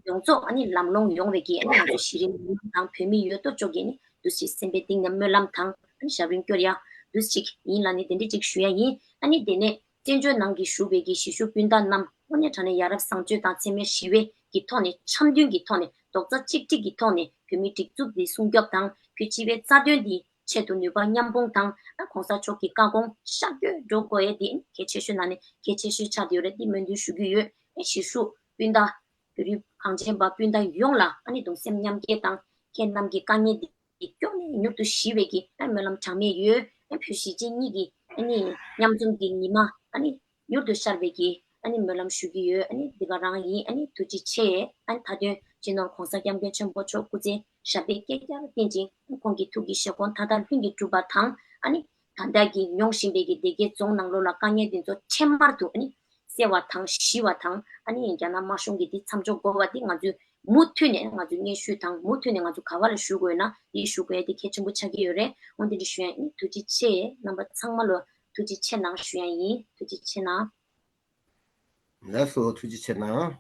ཡོངས་རྫོགས་ཨ་ནི་ལམ་ལྷོང་ཡོང་བའི་གི་ཨ་ནི་ང་ཚོ་གཞི་རིམ་མི་མང་དང་བོད་མི་ཡོད་དོ་ཅོག་གིས་ནི་འདུ་ཤེས་སེམས་པའི་གཏིང་ནས་སྨོན་ལམ་དང་ཨ་ནི་ཞབས་རིམ་སྐྱོར་ཡ་འདུ་ཞིག་ཡིན་ལ་ནི་དེ་འདྲ་ཅིག་ཞུ་ཡ་ཡིན། ཨ་ནི་དེ་ནས་བཙན་བྱོལ་ནང་གི་བཞུགས་པའི་གི་གཞིས་བཞུགས་སྤུན་ཟླ་རྣམས་དངོས་གནས་དྲང་གནས་ཡ་རབས་བཟང་སྤྱོད་དང་འཚེ་མེད་ཞི་བའི་གི་ཐོག་ནས་འཆམ་མཐུན་གྱི་ཐོག་ནས་རྡོག་རྩ་གཅིག་སྒྲིལ་གྱི་ཐོག་ནས་བོད་མིའི་སྒྲིག་འཛུགས་འདི་སྲུང་སྐྱོབ་དང་བོད་སྤྱི་པའི་རྩ་དོན་འདི་ཆེད་དུ་ནུས་པ་མཉམ་སྤུངས་དང་ཨ་གོང་ས་མཆོག་གི་བཀའ་དགོངས་ཤར་བསྐྱོད་འགྲོ་དགོས་ཡས་དེ་གལ་ཆེ་ཤོས་ནང་ནས་གལ་ཆེ་ཤོས་ཆགས་ཡོད་རེད། དེ་སྨོན་འདུན་ཞུ་གི་ཡོད། ཨ་གཞིས་བཞུགས་སྤུན་ཟླ་བོད་རིགས་གངས་ཅན་པ་སྤུན་ཟླ་ཡོངས་ལ་ཨ་ནི་གདུང་སེམས་མཉམ་སྐྱེད་དང་ཁྱེད་རྣམས་ཀྱི་དཀའ་ངལ་འདི་མགྱོགས་ནས་མྱུར་དུ་ཞི་བའི་གི་ཨ་སྨོན་ལམ་གྲངས་མེད་ཡོད། ཨ་བོད་གཞིས་བྱེས་གཉིས་ཀྱི་ཨ་ནི་མཉམ་འཛོམས་ཀྱི་ཉི་མ་ཨ་ནི་མྱུར་དུ་ཤར་བའི་གི་ ཨ་ནི་སྨོན་ལམ་ཞུ་གི་ཡོད། ཨ་ནི་འདི་ག་རང་ཡིན། ཨ་ནི་ཐུགས་རྗེ་ཆེ། ཨ་ནི་མཐའ་དོན་སྤྱི་ནོར་༸གོང་ས་༸སྐྱབས་མགོན་ཆེན་པོ་མཆོག་སྐུ་ཚེ་ཞབས་པད་བསྐལ་བརྒྱར་བརྟན་ཅིང་། ཁོང་གི་ཐུགས་ཀྱི་བཞེད་དགོངས་མཐའ་དག་ལྷུན་གྱིས་གྲུབ་པ་དང་། ཨ་ནི་ད་ལྟ་གི་མྱོང་བཞིན་པའི་གི་སྡེ་དགེ་རྫོང་ནང་ལོགས་ལ་དཀའ་ངལ་འདི་ཚོ་འཕྲལ་མར་དུ་ཨ་ནི་སེལ་བ་དང་ཞི་བ་དང་། ཨ་ནི་རྒྱ་ནག་དམར་གཞུང་གི་འདི་མཚམས་འཇོག་དགོས་པ་འདི་ང་ཚོས་མུ་མཐུད་ནས་ང་ཚོས་སྙན་ཞུ་དང་མུ་མཐུད་ནས་ང་ཚོ་ག་བ་ལ་ཞུ་དགོས་ན་འདི་ཞུ་དགོས་ཡ་འདི་གལ་ཆེན་པོ་ཆགས་ཀྱི་ཡོད་རེད། འོ་འདི་འདྲ་ཞུ་ཡ་ཡིན། ཐུགས་རྗེ་ཆེ། རྣམ་པ་ཚང་མ་ལ་ཐུགས་རྗེ་ཆེ་གནང་ཞུ་ཡ་ཡིན། ཐུགས་རྗེ་ཆེ་གནང་། ལགས་སོ། ཐུགས་རྗེ་ཆེ་གནང་།